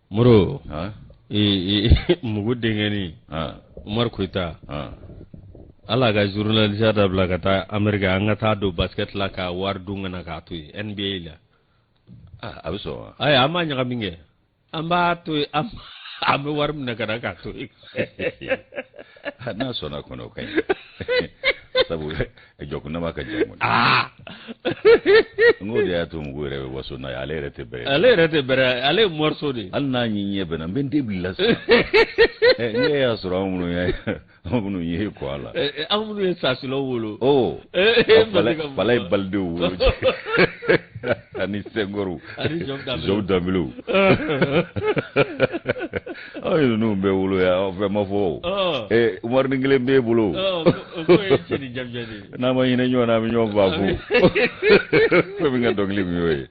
Moro mugu denkɛnin Umaru Koyita ala ka journaliste dabila ka taa Ameriki an ka taa don basket la ka wari dun ka na k'a to yen NBA la. A bɛ sɔn wa? Ayi, an b'a ɲagami kɛ, an b'a to yen, an bɛ wari minɛ ka na k'a to yen. N'a sɔnna kɔni, o ka ɲi, sabu jɔkunnama ka jan kɔni. N k'o de y'a to mugu yɛrɛ bɛ waso n'a ye, ale yɛrɛ tɛ bɛrɛ. Ale yɛrɛ tɛ bɛrɛ, ale ye morceau de ye. Hali n'a ɲi ɲɛ bɛnna, n bɛ n den bila sisan. Ne y'a sɔrɔ anw minnu ye, anw minnu ye kɔ a la. Anw minnu ye sasilaw wolo. Oh, Falaye Balidew wolo ani Sɛngɔriw. Ani Jɔbu Danbelew. Aw ye ninnu bɛɛ wolo yan, aw fɛn ma fɔ o. Umaru ni kelen b'e bolo. N'a ma hinɛ ɲɔgɔn na, an bɛ ɲɔgɔn faa ko. Fɛn min ka dɔnkili kun y'o ye.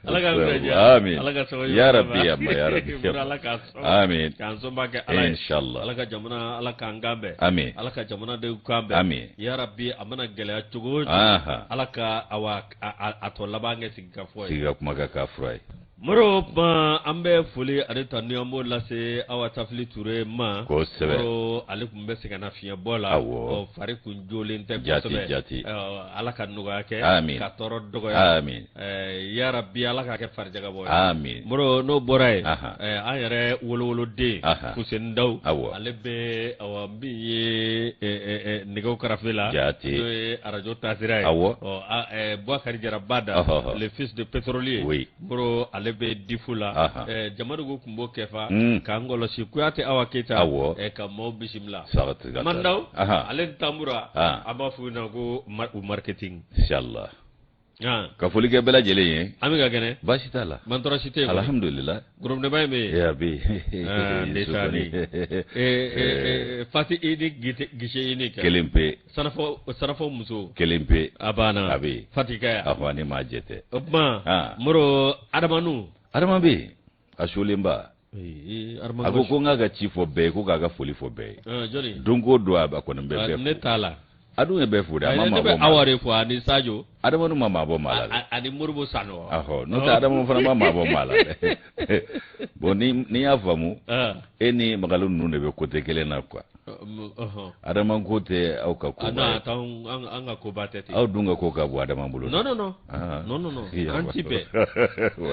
Ala ka diya. Amin. Ala ka sababu. Ya Rabbi, ya Rabbi. Ala ka Amin. K'an sɔnba kɛ Ala ye. Inshallah. Ala ka jamana, Ala k'an kan bɛn. Amin. Ala ka jamanadenw kan bɛn. Amin. Ya Rabbi, a mana gɛlɛya cogo o cogo. Ala ka awa a tɔ laban kɛ sigi ka fɔ ye. Sigi ka kuma ka k'a fura ye. Moro, kuma an bɛ foli ani tanu, an b'o lase Awa Tafili Ture ma. Kosɛbɛ. Moro, ale tun bɛ sɛgɛnna fiɲɛbɔ la. Awɔ. Fari kun jolen tɛ kosɛbɛ. Jati jati. Ala ka nɔgɔya kɛ. Amin. Ka tɔɔrɔ dɔgɔya. Amin. Ya Rabbi, Ala k'a kɛ farijagabɔ ye. Amin. Moro, n'o bɔra yen, an yɛrɛ wolowoloden. Fuseni Daw. Awɔ. Ale bɛ awa min ye nɛgɛw karafe la. Jati. N'o ye arajo taasira ye. Awɔ. Ɔ, Bubakari Jara Bada. Le fils de pétrolier. Oui. Moro, ale bɛ difu la. Jamadugu kun b'o kɛfa. K'an kɔlɔsi Kuyate Awa Keyita. Awɔ. Ka maaw bisimila. Saga Mandaw. Ale ni Tambura. An b'a f'u ɲɛna ko u marketing. Inshallah. Ka foli kɛ bɛɛ lajɛlen ye. An bɛ ka kɛnɛ. Baasi t'a la. Mantɔrɔ si tɛ yen. Alhamdulillah. Gorobinɛba in bɛ yen. A bɛ yen. Ndeysaan, Fati i ni guichet unique. Kelen pe. Sanafɔ sanafɔ muso. Kelen pe. A banna. A bɛ yen. Fati ka yan. Ahɔ, ni maa jɛ tɛ. O tuma. Moro, Adamanu. Adama bɛ yen. A solenba. A ko ko n k'a ka ci fɔ bɛɛ ye, ko k'a ka foli fɔ bɛɛ ye. Jɔni? Don o don a kɔni bɛ bɛɛ fo. Ne t'a la. A dun ye bɛɛ fo dɛ, a ma maa bɔ. Ne bɛ Awa de fo ani Sajo. Adamadu ma maa bɔ maa la dɛ. Ani Moribo Sanɔgɔ. Ahɔ, n'o tɛ Adama fana ma maa bɔ maa la dɛ. Bon, ni y'a faamu, e ni Magalu ninnu de bɛ côté kelen na quoi. Adama ko tɛ aw ka koba ye. An ka koba tɛ ten. Aw dun ka ko ka bon Adama bolo. Non, non, non. Non, non, non. An ti bɛn.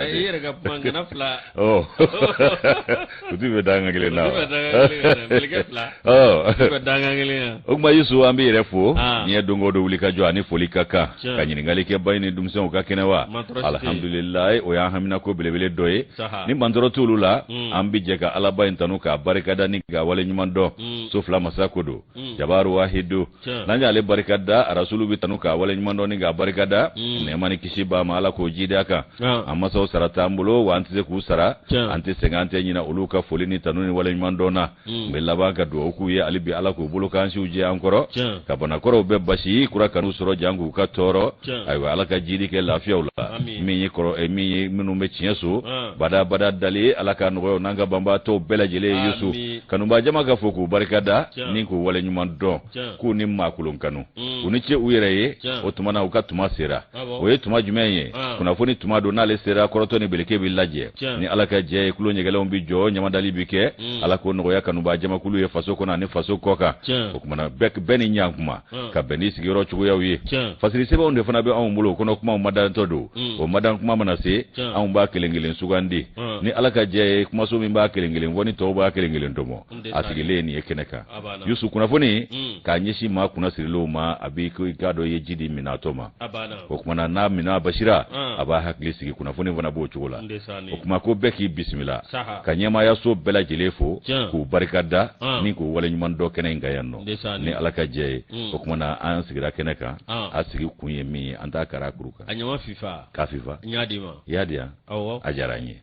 I yɛrɛ ka kuma ŋana fila. U ti bɛ dangan kelen na wa? U ti bɛ dangan kelen na. Mɛlɛkɛ fila. U ti bɛ dangan kelen na. O tuma Yusu, an b'i yɛrɛ fo. N'i ye don o don wuli ka jɔ ani foli ka kan. Ka ɲininkali kɛ ba ni denmisɛnw ka kɛnɛ wa? Alihamdulilayi, o y'an haminako belebele dɔ ye. Ni mantɔrɔ t'olu la, an bɛ jɛ ka Alaba in tanu k'a barikada ni k'a waleɲuman dɔn. So fila masa ko don. Jabaru wahidu. N'an y'ale barikada, arasulu bɛ tanu k'a waleɲuman dɔn ni k'a barikada. Nɛɛma ni kisi b'a ma, Ala k'o jidi a kan. An masaw sara t'an bolo wa an tɛ se k'u sara. An tɛ sɛgɛn, an tɛ ɲinɛ olu ka foli ni tanu ni waleɲuman dɔn na. N bɛ laban ka dugawu k'u ye hali bi, Ala k'u bolo k'an siw jɛ an kɔrɔ, ka banakɔrɔw bɛɛ basi kura kan'u sɔrɔ jan k'u ka tɔɔrɔ. Ayiwa, Ala ka jidi kɛ lafiyaw la. Min ye kɔrɔ, min ye minnu bɛ tiɲɛ so bada bada dali, Ala ka nɔgɔya n'an ka banbaatɔw bɛɛ lajɛlen ye. Yusu, kanubaa jama ka fo k'u barikada ni k'u waleɲuman dɔn, k'u ni maakolon kanu, u ni ce u yɛrɛ ye. O tuma na, u ka tuma sera. O ye tuma jumɛn ye? Kunnafoni tuma don. N'ale sera, kɔrɔtɔ ni beleke bɛ lajɛ ni Ala ka jɛ ye, tulo ɲɛgɛlɛnw bɛ jɔ, ɲamadali bɛ kɛ. Ala k'o nɔgɔya kanubaa jamakulu ye faso kɔnɔ ani faso kɔ kan. O kumana bɛɛ ni ɲankuma ka bɛn ni sigiyɔrɔ cogoyaw ye. Fasiri sɛbɛnw de fana bɛ anw bolo, o kɔnɔ kumaw madantɔ don. O madan kuma mana se, anw b'a kelen kelen sugandi ni Ala ka jɛ ye. Kumaso min b'a kelen kelen fɔ ni tɔw b'a kelen kelen tɔmɔ, a sigilen nin ye kɛnɛ kan. Yusu, kunnafoni k'a ɲɛsin maa kunnasirilenw ma, a b'i ko i k'a dɔn i ye ji di minatɔ ma. O kumana n'a mina basira, a b'a hakili sigi. Kunnafoni fana b'o cogo la. O kuma ko bɛɛ k'i bisimila ka ɲɛmaayaso bɛɛ lajɛlen fo k'u barika da ni k'u waleɲuman dɔn kɛnɛ in kan yan nɔ ni Ala ka jɛ ye. O kumana an sigira kɛnɛ kan, a sigi kun ye min ye, an t'a kara kuru kan. A ɲama fifa. K'a fifa. N y'a d'i ma. I y'a di yan. Awɔ. A diyara n ye.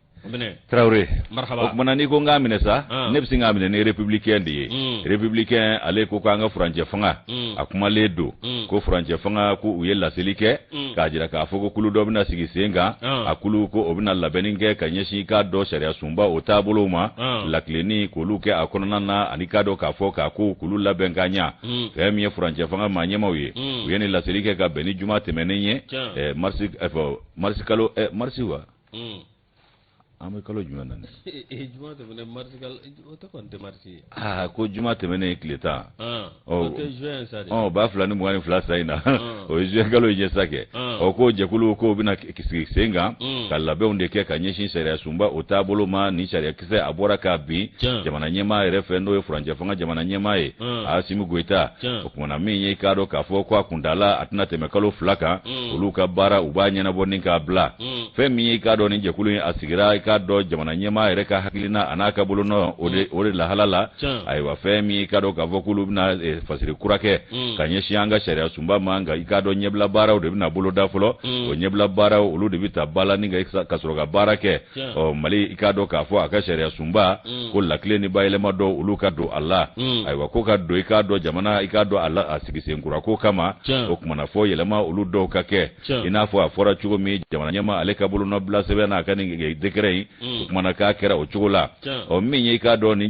Tarawele, o kumana n'i ko n k'a minɛ sa, ne bɛ sin k'a minɛ ni Républicain de ye. Républicain ale ko k'an ka furancɛ fanga, a kumalen don ko furancɛ fanga, ko u ye laseli kɛ k'a jira k'a fɔ ko kulu dɔ bɛna sigi sen kan. A kulu ko o bɛna labɛnni kɛ ka ɲɛsin k'a dɔn sariya sunba o taabolow ma, lakilenni k'olu kɛ a kɔnɔna na, ani k'a dɔn k'a fɔ k'a ko k'olu labɛn ka ɲa. Fɛn min ye furancɛ fanga maa ɲɛmaw ye, u ye nin laseli kɛ ka bɛn ni juma tɛmɛnen ye, marisi, marisi kalo, marisi wa. An An bɛ kalo jumɛn na nin? Juma tɛmɛnen marisi kalo, o tɛ kɔni tɛ marisi ye. Aa, ko juma tɛmɛnen tile 10. O tɛ juin sa de. Ɔ, 2022 san in na, o ye juin kalo in ye sa kɛ. Ɔ, ko jɛkulu k'o bɛna sigi sen kan ka labɛnw de kɛ ka ɲɛsin sariya sunba o taabolo ma. Ni sariya kisɛ a bɔra k'a bin jamana ɲɛmaa yɛrɛ fɛ, n'o ye furancɛ fanga jamana ɲɛmaa ye, Asimi Goyita. O kumana min ye, i k'a dɔn k'a fɔ ko a kuntaala a tɛna tɛmɛ kalo 2 kan. Olu ka baara u b'a ɲɛnabɔ ni k'a bila. Fɛn min ye, i k'a dɔn ni jɛkulu in a sigira, i k'a dɔn jamana ɲɛmaa yɛrɛ ka hakilina a n'a ka bolonɔ o de lahala la. Ayiwa, fɛn min ye, i k'a dɔn k'a fɔ k'olu bɛna fasiri kura kɛ ka ɲɛsin an ka sariya sunba ma. Nka i k'a dɔn ɲɛbila baaraw de bɛna boloda fɔlɔ. O ɲɛbila baaraw, olu de bɛ ta ba la ni ka sɔrɔ ka baara kɛ. Ɔ, Mali, i k'a dɔn k'a fɔ a ka sariya sunba ko lakile ni bayɛlɛma dɔw olu ka don a la. Ayiwa, ko ka don, i k'a dɔn jamana, i k'a dɔn a la a sigisenkura ko kama. O kumana fɔ yɛlɛma olu dɔw ka kɛ, i n'a fɔ a fɔra cogo min jamana ɲɛmaa ale ka bolonɔbila sɛbɛn n'a ka nin décret in. O kumana k'a kɛra o cogo la. Ɔ, min ye, i k'a dɔn ni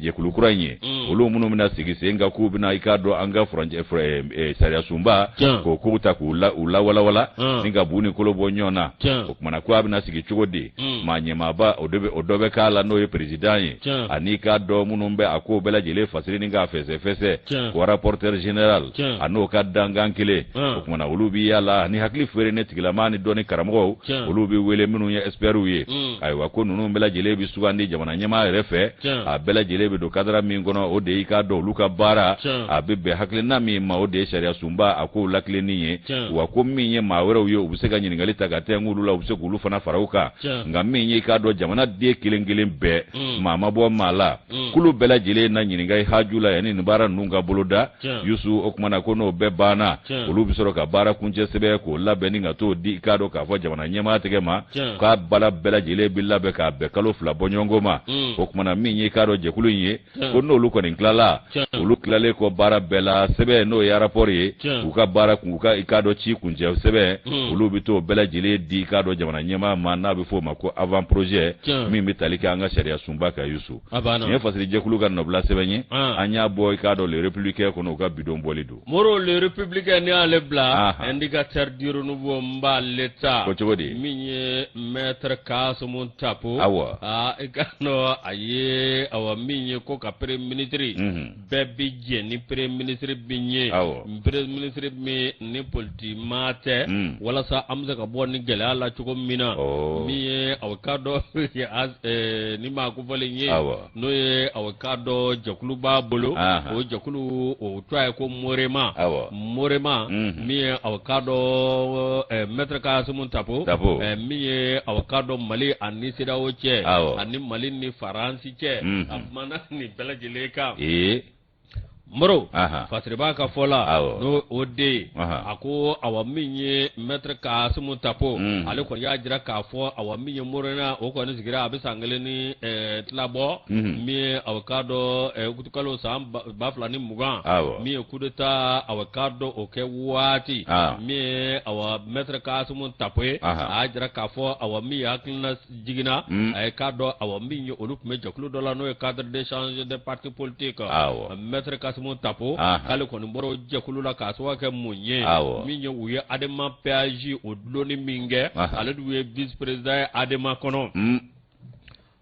jɛkulu kura in ye, olu minnu bɛna sigi sen kan k'u bɛna, i k'a dɔn an ka furancɛ sariya sunba k'o kow ta k'u lawalawala ni ka bu ni kolo bɔ ɲɔgɔn na. O kumana ko a bɛna sigi cogo di? Maa ɲɛmaaba o de bɛ, o dɔ bɛ k'a la, n'o ye président ye, ani k'a dɔn minnu bɛ a kow bɛɛ lajɛlen fasiri ni k'a fɛsɛfɛsɛ, ko rapporteur général a n'o ka dankan kelen. O kumana olu bɛ yaala ani hakili feere ne tigilama ni dɔnni karamɔgɔw, olu bɛ wele minnu ye experts ye. Ayiwa, ko ninnu bɛɛ lajɛlen bɛ sugandi jamana ɲɛmaa yɛrɛ fɛ. A bɛɛ lajɛlen bɛ don cadre min kɔnɔ, o de y'i k'a dɔn olu ka baara a bɛ bɛn hakilina min ma, o de ye sariya sunba a kow lakilenni ye. Wa ko min ye maa wɛrɛw ye, u bɛ se ka ɲininkali ta ka tɛnku olu la, u bɛ se k'olu fana fara u kan. Nka min ye, i k'a dɔn jamana den kelen kelen bɛɛ, maa ma bɔ maa la, kulu bɛɛ lajɛlen na ɲininka i haju la yanni nin baara ninnu ka boloda. Yusu, o kumana ko n'o bɛɛ banna, olu bɛ sɔrɔ ka baara kuncɛ sɛbɛn k'o labɛn ni ka t'o di, i k'a dɔn k'a fɔ jamana ɲɛmaa tɛgɛ ma, k'a baara bɛɛ lajɛlen bɛ labɛn k'a bɛn kalo 2 bɔɲɔgɔnko ma. O kumana min ye, i k'a dɔn jɛkulu in ye, ko n'olu kɔni tilala, olu tilalen kɔ baara bɛɛ la, sɛbɛn n'o ye rapport ye, u ka baara kun, u ka, i k'a dɔn ci kuncɛ sɛbɛn, olu bɛ t'o bɛɛ lajɛlen di, i k'a dɔn jamana ɲɛmaa ma, n'a bɛ f'o ma ko avant projet min bɛ tali kɛ an ka sariya sunba kan. Yusu, nin ye fasiri jɛkulu ka nɔbila sɛbɛn ye. An y'a bɔ, i k'a dɔn Le Républicain kɔnɔ, u ka bidon bɔli don. Moro, Le Républicain ni y'ale bila, Indicateur du Renouveau n b'ale ta. Ko cogo di? Min ye maître Kassoumou Tapo. Awɔ. Aa, i ka dɔn a ye, awa, min ye ko ka premier ministre bɛɛ bi jɛ ni premier ministre min ye, premier ministre min ni politique maa tɛ, walasa an bɛ se ka bɔ ni gɛlɛya la cogo min na. Min ye, aw ka dɔn ni maa kofɔlen ye, n'o ye, aw ka dɔn jɛkulu b'a bolo, o jɛkulu o tɔgɔ ye ko Morema. Morema, min ye, aw ka dɔn maître Kassoumou Tapo, min ye, aw ka dɔn Mali ani CEDEAO cɛ ani Mali ni Faransi cɛ, a kumana nin bɛɛ lajɛlen kan. Moro, Fasiriba ka fɔ la, n'o o de ye, a ko awa, min ye maître Kassoumou Tapo, ale kɔni y'a jira k'a fɔ, awa, min ye Morena, o kɔni sigira a bɛ san 1 ni tila bɔ. Min ye, aw k'a dɔn kalo san 2020, min ye coup d'état, aw k'a dɔn o kɛ waati, min ye, awa, maître Kassoumou Tapo ye, a y'a jira k'a fɔ, awa, min ye hakilina jiginna, a ye k'a dɔn, awa, min ye olu tun bɛ jɛkulu dɔ la, n'o ye cadre d'échange des partis politiques. Maître Kassoumou Tapo k'ale kɔni bɔra o jɛkulu la k'a sababu kɛ mun ye? Min ye, u ye ADEMA PAJ o dulonni min kɛ, ale dun ye vice président ye ADEMA kɔnɔ.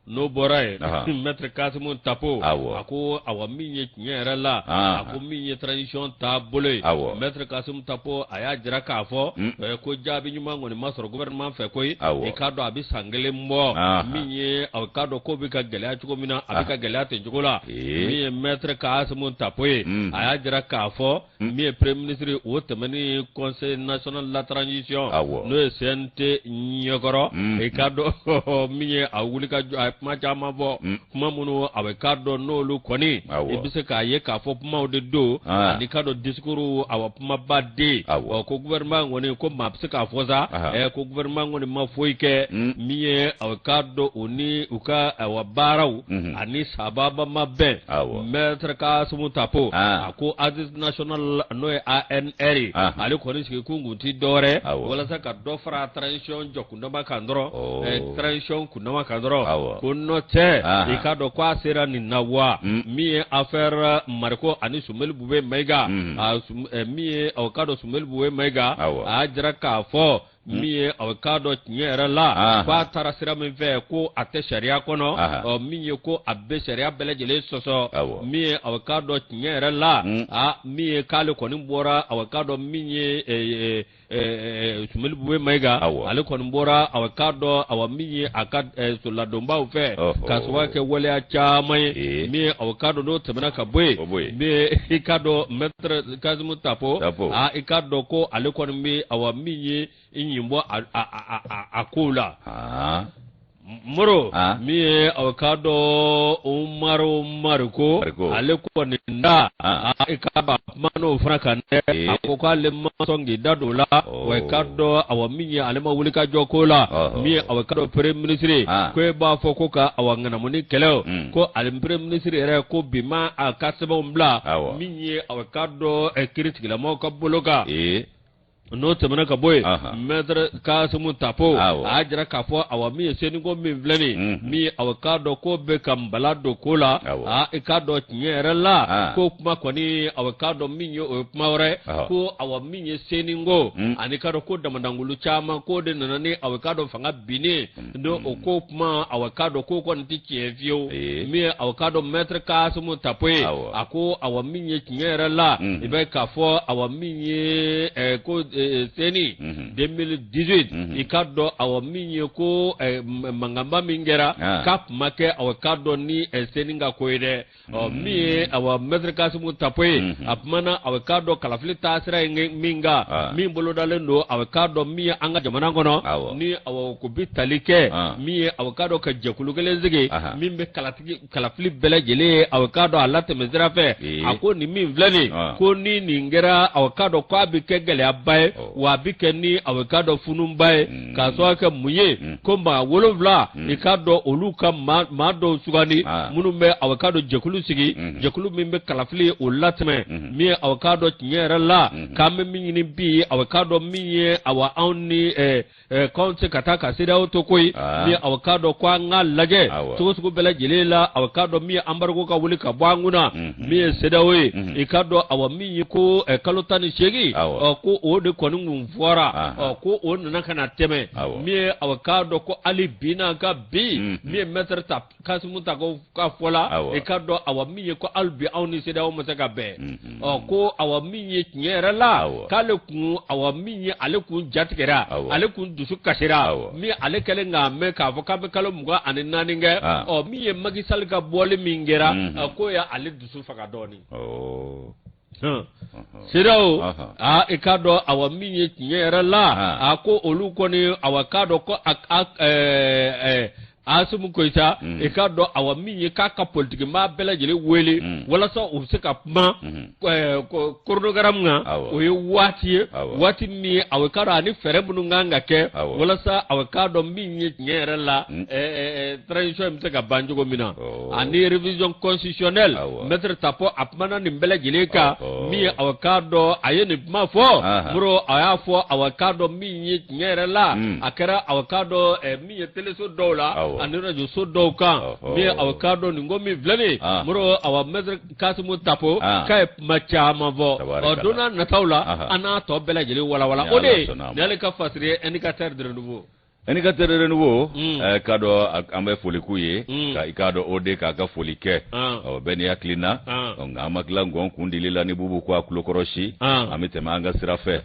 N'o bɔra yen, maître Kassoumou Tapo a ko, awa, min ye tiɲɛ yɛrɛ la, a ko min ye transition taabolo ye, maître Kassoumou Tapo a y'a jira k'a fɔ ko jaabi ɲuman kɔni ma sɔrɔ gouvernement fɛ koyi. I k'a dɔn a bɛ san 1 bɔ, min ye, a k'a dɔn ko bɛ ka gɛlɛya cogo min na, a bɛ ka gɛlɛya ten cogo la. Min ye maître Kassoumou Tapo ye, a y'a jira k'a fɔ min ye premier ministre o tɛmɛni Conseil national de la transition, n'o ye CNT ɲɛkɔrɔ, i k'a dɔn min ye a wuli ka jɔ, a ye kuma caman fɔ, kuma minnu a bɛ k'a dɔn n'olu kɔni i bɛ se k'a ye k'a fɔ kumaw de don, ani k'a dɔn discours, awa, kumaba den. Ko gouvernement kɔni, ko maa bɛ se k'a fɔ sa ko gouvernement kɔni ma foyi kɛ. Min ye, a k'a dɔn o ni u ka, awa, baaraw ani sababa ma bɛn. Maître Kassoumou Tapo a ko Assise nationale, n'o ye ANR ye, ale kɔni sigi kun kun ti dɔwɛrɛ walasa ka dɔ fara transition jɔ kundama kan dɔrɔn, transition kundama kan dɔrɔn. Ko n'o tɛ, i k'a dɔn ko a sera nin na wa. Min ye affaire Mariko ani Soumeylou Boubèye Maïga, min ye, aw k'a dɔn Soumeylou Boubèye Maïga, a y'a jira k'a fɔ Min ye aw k'a dɔn tiɲɛ yɛrɛ la, k'a taara sira min fɛ, ko a tɛ sariya kɔnɔ, ɔ min ye ko a bɛ sariya bɛɛ lajɛlen sɔsɔ. Min ye aw k'a dɔn tiɲɛ yɛrɛ la, a min ye k'ale kɔni bɔra, aw k'a dɔn min ye Soumaïla Boubèye Maïga, ale kɔni bɔra, aw k'a dɔn, awa min ye a ka soladonbaw fɛ, k'a sababu kɛ waleya caman ye. Min ye aw k'a dɔn, n'o tɛmɛna ka bɔ yen, min ye i k'a dɔn maître Kassoum Tapo, aa i k'a dɔn ko ale kɔni bɛ, awa min ye i ɲin bɔ a kow la. Moro, min ye aw k'a dɔn Umaru Mariko, ale kɔni da i k'a dɔn a kumana o fana kan dɛ. A ko k'ale ma sɔn k'i da don o la. Wa i k'a dɔn, awa min ye ale ma wuli ka jɔ ko la, min ye aw k'a dɔn premier ministre, ko e b'a fɔ ko ka awa ŋanamuni kɛlɛ, ko ale premier ministre yɛrɛ ko bi ma a ka sɛbɛnw bila min ye aw k'a dɔn kiiritigɛlamɔgɔw ka bolo kan. N'o tɛmɛna ka bɔ yen, maître Kassoum Tapo a y'a jira k'a fɔ, awa min ye CENI ko min filɛ nin, min ye aw k'a dɔn ko bɛ ka nbala don ko la, aa i k'a dɔn tiɲɛ yɛrɛ la, ko kuma kɔni, aw k'a dɔn min ye o ye kuma wɛrɛ, ko awa min ye CENI ko ani k'a dɔn ko damadankulu caman ko de nana ni aw k'a dɔn fanga binnen don, o ko kuma, aw k'a dɔn ko kɔni tɛ tiɲɛ fiyewu. Min ye aw k'a dɔn maître Kassoum Tapo ye, a ko awa min ye tiɲɛ yɛrɛ la, i bɛ k'a fɔ awa min ye ko CENI 2018, i k'a dɔn awa min ye ko mankanba min kɛra, k'a tun ma kɛ awa k'a dɔn ni CENI ka ko ye dɛ. Ɔ min ye awa maître Kassoum Tapo ye, a kumana awa k'a dɔn kalafili taasira ye min kan, min bolodalen don, awa k'a dɔn min ye an ka jamana kɔnɔ, ni awa ko bi tali kɛ min ye awa k'a dɔn ka jɛkulu kelen sigi min bɛ kalafili bɛɛ lajɛlen ye, awa k'a dɔn a latɛmɛ sira fɛ. A ko nin min filɛ nin, ko ni nin kɛra, awa k'a dɔn k'a bɛ kɛ gɛlɛyaba ye, wa a bɛ kɛ ni awa k'a dɔn funuba ye, k'a sababu kɛ mun ye? Ko maa 7, i k'a dɔn olu ka maa dɔw sugandi minnu bɛ awa k'a dɔn jɛkulu sigi, jɛkulu min bɛ kalafili o latɛmɛ. Min ye awa k'a dɔn tiɲɛ yɛrɛ la, k'an bɛ min ɲini bi, awa k'a dɔn min ye awa anw ni k'anw tɛ se ka taa ka CEDEAO to koyi. Min awa k'a dɔn ko an k'a lajɛ cogo sugu bɛɛ lajɛlen la, awa k'a dɔn min ye embargo ka wuli ka bɔ an kunna, min ye CEDEAO ye. I k'a dɔn awa min ye ko kalo 18, ko o de kɔni kun fɔra, ko o nana ka na tɛmɛ. Min ye awa k'a dɔn ko hali bi n'a ka bi, min ye maître Kassoum Tapo ka fɔ la, i k'a dɔn awa min ye ko hali bi anw ni CEDEAO ma se ka bɛn. Ɔ ko awa min ye tiɲɛ yɛrɛ la, k'ale kun awa min ye ale kun jatigɛra, ale kun dusu kasira, min ale kɛlen k'a mɛn k'a fɔ k'an bɛ kalo 24 kɛ. Ɔ min ye Macky Sall ka bɔli min kɛra, k'o ye ale dusu faga dɔɔnin. CEDEAO, aa i k'a dɔn awa min ye tiɲɛ yɛrɛ la, a ko olu kɔni, awa k'a dɔn ko Assimi Goïta, i k'a dɔn awa min ye k'a ka politiki maa bɛɛ lajɛlen wele walasa u bɛ se ka kuma chronogramme kan. O ye waati ye, waati min ye awa k'a dɔn ani fɛɛrɛ minnu kan ka kɛ walasa awa k'a dɔn min ye tiɲɛ yɛrɛ la, transition in bɛ se ka ban cogo min na, ani révision constitutionnelle. Maître Tapo a kumana nin bɛɛ lajɛlen kan. Min ye awa k'a dɔn a ye nin kuma fɔ, Moro, a y'a fɔ awa k'a dɔn min ye tiɲɛ yɛrɛ la, a kɛra awa k'a dɔn min ye teleso dɔw la ani rajoso dɔw kan. Min ye awa k'a dɔn nin ko min filɛ nin, Moro, awa maître Kassoum Tapo k'a ye kuma caman fɔ. Ɔ don n'a nataw la, an n'a tɔ bɛɛ lajɛlen walawala. O de ye nin y'ale ka fasiri ye, indicateur de renouveau. Indicateur de renouveau, k'a dɔn an bɛ foli k'u ye, ka i k'a dɔn o de k'a ka foli kɛ. Ɔ bɛɛ n'i hakilina. Nka an ma tila ngɔn kun dili la ni bubu ko a tulokɔrɔsi, an bɛ tɛmɛ an ka sira fɛ.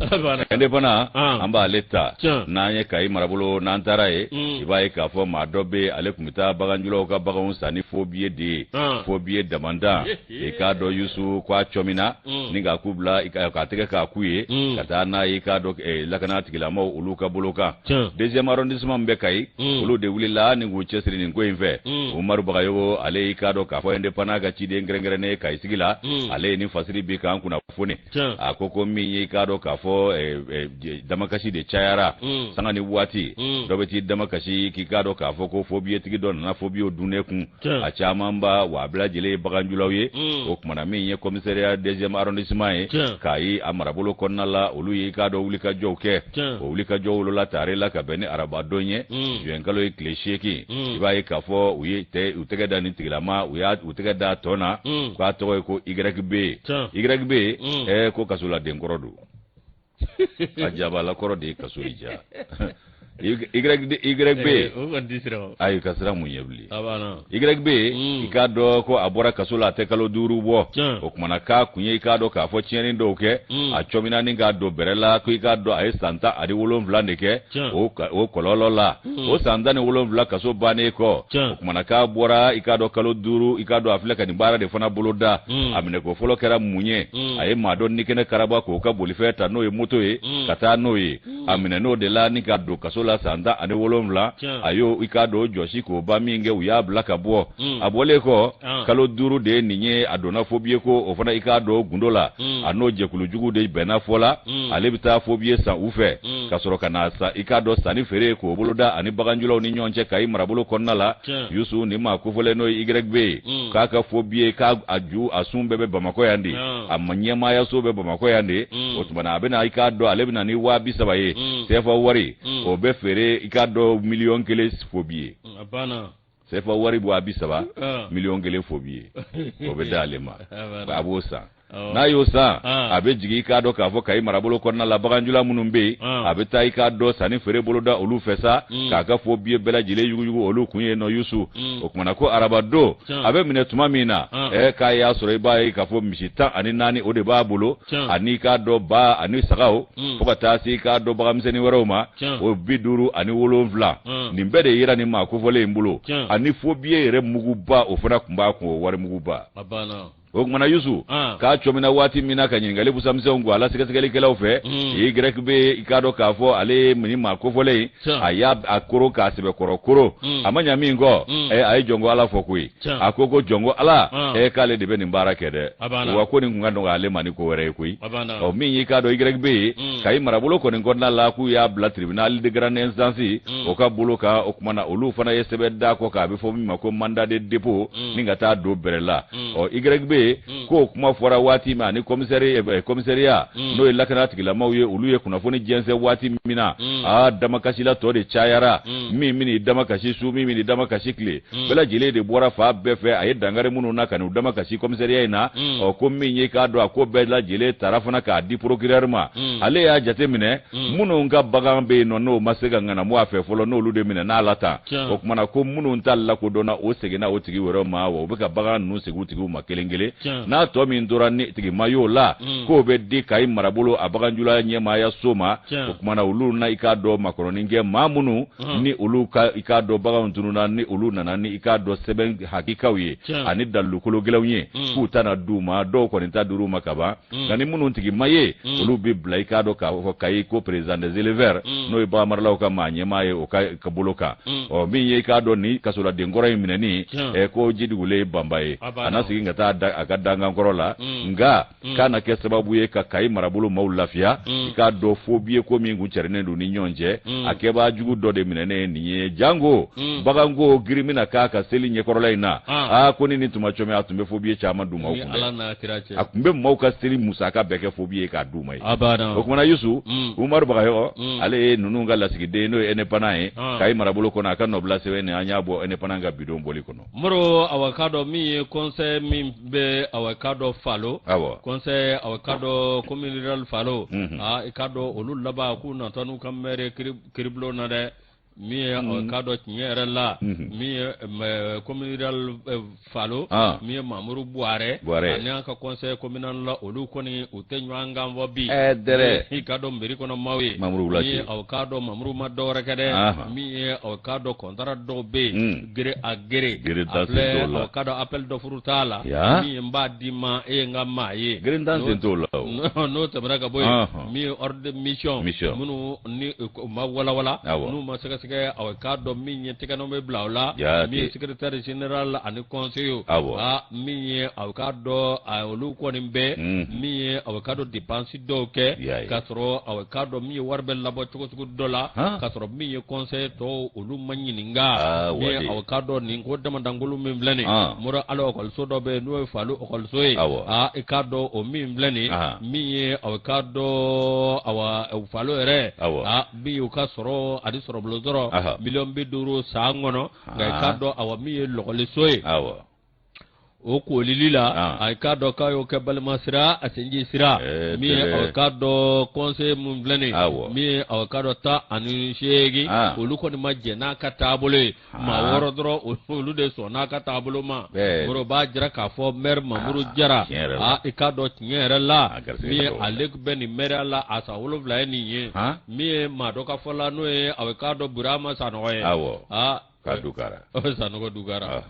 Indépendant, an b'ale ta n'an ye Kayi marabolo. N'an taara yen, i b'a ye k'a fɔ maa dɔ bɛ yen, ale tun bɛ taa baganjulaw ka baganw san ni faux billet de ye, faux billet damandan. I k'a dɔn Yusu ko a cɔmina ni k'a ku bila k'a tɛgɛ k'a ku ye ka taa n'a ye, i k'a dɔn lakana tigilamaaw olu ka bolo kan. Deuxième arrondissement min bɛ Kayi, olu de wulila ni k'u cɛsiri nin ko in fɛ. Umaru Bagayogo, ale y'i k'a dɔn k'a fɔ indépendant ka ciden kɛrɛnkɛrɛnnen Kayi sigi la, ale ye nin fasiri bi k'an kunnafoni. A ko ko min ye i k'a dɔn k'a fɔ damakasi de cayara sanga ni waati, dɔ bɛ t'i damakasi k'i k'a dɔn k'a fɔ ko faux billet tigi dɔ nana faux billet dun ne kun. A caman ba wa a bɛɛ lajɛlen ye baganjulaw ye. O kumana min ye commissariat deuxième arrondissement ye Kayi a marabolo kɔnɔna la, olu ye i k'a dɔn wulikajɔw kɛ. O wulikajɔ wolola tare la ka bɛn ni arabadon ye, juin kalo ye tile 8. I b'a ye k'a fɔ u ye u tɛgɛ da nin tigilama, u y'a u tɛgɛ da tɔ na k'a tɔgɔ ye ko YB. YB, ko kasoladen kɔrɔ don. A jabala kɔrɔ de ye kaso in diya. YB ayi ka siran mun ɲɛ bilen. YB i k'a dɔn ko a bɔra kaso la a tɛ kalo 5 bɔ. O kumana k'a kun ye i k'a dɔn k'a fɔ tiɲɛni dɔw kɛ, a cɔmina ni k'a don bɛrɛ la, ko i k'a dɔn a ye san 17 de kɛ o kɔlɔlɔ la. O san 17 kaso bannen kɔ, o kumana k'a bɔra i k'a dɔn kalo 5, i k'a dɔn a filɛ ka nin baara de fana boloda. A minɛko fɔlɔ kɛra mun ye? A ye maa dɔ ni kɛnɛ karaba k'o ka bolifɛn ta, n'o ye moto ye, ka taa n'o ye. A minɛ n'o de la ni ka don kaso la san 17. A y'o i k'a dɔn jɔsi k'o ban min kɛ, u y'a bila ka bɔ. A bɔlen kɔ, kalo 5 de ye nin ye, a donna faux billet ko o fana i k'a dɔn gundo la. A n'o jɛkulu jugu de bɛnna fɔ la, ale bɛ taa faux billet san u fɛ ka sɔrɔ ka na sa i k'a dɔn sanni feere k'o boloda ani baganjulaw ni ɲɔgɔn cɛ Kayi marabolo kɔnɔna la. Yusu, nin maa kofɔlen n'o ye YB ye, k'a ka faux billet k'a a ju a sun bɛɛ bɛ Bamakɔ yan de, a ma ɲɛmaayaso bɛ Bamakɔ yan de. O tuma na a bɛna i k'a dɔn ale bɛna ni 30.000 ye, CFA wari, o bɛ feere i k'a dɔn 1,000,000 faux billet. CFA wari 30.000, 1,000,000 faux billet, o bɛ d'ale ma, a b'o san. N'a y'o san, a bɛ jigin i k'a dɔn k'a fɔ Kayi marabolo kɔnɔna la, baganjula minnu bɛ yen, a bɛ taa i k'a dɔn sanni feere boloda olu fɛ sa, k'a ka faux billet bɛɛ lajɛlen yuguyugu olu kun ye nɔ. Yusu, o kumana ko araba don a bɛ minɛ tuma min na, k'a y'a sɔrɔ i b'a ye k'a fɔ misi 14 o de b'a bolo, ani i k'a dɔn ba ani sagaw, fo ka taa se i k'a dɔn baganmisɛnnin wɛrɛw ma, o 57. Nin bɛɛ de yera nin maa kofɔlen in bolo, ani faux billet yɛrɛ muguba o fana tun b'a kun, o wari muguba. O kumana Yusu, k'a cɔmina waati min na ka ɲininkali busamisɛnw go a la sɛgɛsɛgɛlikɛlaw fɛ, YB i k'a dɔn k'a fɔ ale ye nin maa kofɔlen in, a y'a a koro k'a sɛbɛkɔrɔ koro. A ma ɲa min kɔ, a ye jɔnko Ala fɔ koyi. A ko ko jɔnko Ala, k'ale de bɛ nin baara kɛ dɛ, wa ko nin kun ka nɔgɔ ale ma ni ko wɛrɛ ye koyi. Ɔ min y'i k'a dɔn YB ye, Kayi marabolo kɔni kɔnɔna la, k'u y'a bila tribunal de grande instance o ka bolo kan. O kumana olu fana ye sɛbɛn d'a kɔ k'a bɛ fɔ min ma ko mandat de dépôt, ni ka taa don bɛrɛ la. Ɔ YB k'o kuma fɔra waati min, ani commissariat n'o ye lakana tigilamaw ye, olu ye kunnafoni jɛnsɛn waati min na, aa damakasila tɔ de cayara. Min bɛn'i damakasi su, min bɛn'i damakasi tile, bɛɛ lajɛlen de bɔra fan bɛɛ fɛ a ye dankari minnu na ka n'u damakasi commissariat in na. Ɔ ko min ye k'a dɔn a ko bɛɛ lajɛlen tara fana k'a di procureur ma, ale y'a jateminɛ minnu ka bagan bɛ yen nɔ n'o ma se ka ŋanamu a fɛ fɔlɔ, n'olu de minɛ n'a la tan. O kumana ko minnu ta lakodɔnna, o seginna o tigi wɛrɛ ma, wa u bɛ ka bagan ninnu segin u tigiw ma kelen kelen. N'a tɔ min tora ni tigi ma y'o la, k'o bɛ di Kayi marabolo a baganjula ɲɛmaaya so ma. O kumana olu na i k'a dɔn makɔrɔni kɛ maa minnu ni olu ka i k'a dɔn baganw tununna, ni olu nana ni i k'a dɔn sɛbɛn hakikaw ye ani dalilukolo gɛlɛnw ye, k'u ta na d'u ma. Dɔw kɔni ta dir'u ma kaban, nka ni minnu tigi ma ye, olu bɛ bila i k'a dɔn k'a fɔ Kayi ko président des éleveurs, n'o ye baganmaralaw ka maa ɲɛmaa ye, o ka bolo kan. Ɔ min ye i k'a dɔn ni kasoladen kɔrɔ in minɛni, ko jidugulen ye banba ye, a na segin ka taa a ka dankan kɔrɔ la, nka k'a na kɛ sababu ye ka Kayi marabolo maaw lafiya. I k'a dɔn faux billet ko min kun cɛrinnen don ni ɲɔgɔn cɛ, a kɛbaa jugu dɔ de minɛnen nin ye, janko baganko girin bɛna k'a ka seli ɲɛkɔrɔla in na. Aa ko ni nin tuma cɔmi, a tun bɛ faux billet caman d'u ma, o kun bɛ a tun bɛ maaw ka seli musaka bɛɛ kɛ faux billet k'a d'u ma ye. O kumana Yusu, Umaru Bagayɔgɔ, ale ye ninnu ka lasigiden, n'o ye indépendant ye Kayi marabolo kɔnɔ, a ka nɔbila sɛbɛn nin an y'a bɔ indépendant ka bidon bɔli kɔnɔ. Moro, awa k'a dɔn min ye conseil min bɛ, awa k'a dɔn Falo, conseil, awa k'a dɔn commune rurale Falo, aa i k'a dɔn olu laban k'u natɔ n'u ka maire kiribulon na dɛ. Min ye awa k'a dɔn tiɲɛ yɛrɛ la, min ye commune rurale Falo, min ye Mamuru Buwarɛ ani an ka conseil communal la, olu kɔni u tɛ ɲɔgɔn kan fɔ bi. Dɛrɛ. I k'a dɔn mairie kɔnɔ maaw ye min ye aw k'a dɔn Mamuru ma dɔwɛrɛ kɛ dɛ, min ye aw k'a dɔn contrat dɔw bɛ yen, gré à gré, a filɛ aw k'a dɔn appel d'offre t'a la, min ye n b'a d'i ma, e ye n ka maa ye. Gere tan sen t'o la. N'o tɛmɛna ka bɔ yen, min ye ordre de mission minnu ni u ma walawala, n'u ma sɛgɛsɛgɛ, aw k'a dɔn min ye tɛgɛnɔ bɛ bila o la, min ye secrétaire général ani conseiller, aa min ye aw k'a dɔn olu kɔni bɛ min ye aw k'a dɔn dépense dɔw kɛ k'a sɔrɔ aw k'a dɔn min ye wari bɛ labɔ cogo sugu dɔ la, k'a sɔrɔ min ye conseil tɔw olu ma ɲininka. Min ye aw k'a dɔn nin ko damadankulu min filɛ nin, Moro, ala ekɔliso dɔ bɛ yen n'o ye Falo ekɔliso ye, aa i k'a dɔn o min filɛ nin, min ye aw k'a dɔn awa Falo yɛrɛ, aa min y'u ka sɔrɔ ani sɔrɔbulon sɔrɔ 50 miliyɔn san kɔnɔ, nka i k'a dɔn awa min ye lɔgɔliso ye, O kolili la, a k'a dɔn k'a y'o kɛ balima sira a sinji sira min ye aw k'a dɔn conseil mun filɛ nin min ye aw k'a dɔn 18, olu kɔni ma jɛn n'a ka taabolo ye. Maa 6 dɔrɔn, olu de sɔnna n'a ka taabolo ma. Moro b'a jira k'a fɔ maire Mamuru Jara, aa, i k'a dɔn tiɲɛ yɛrɛ la, min ye ale bɛ nin maire la a san 7 ye nin ye, min ye maa dɔ ka fɔ la, n'o ye aw k'a dɔn Burama Sanɔgɔ ye. Aa, ka Dukara. Sanɔgɔ Dukara,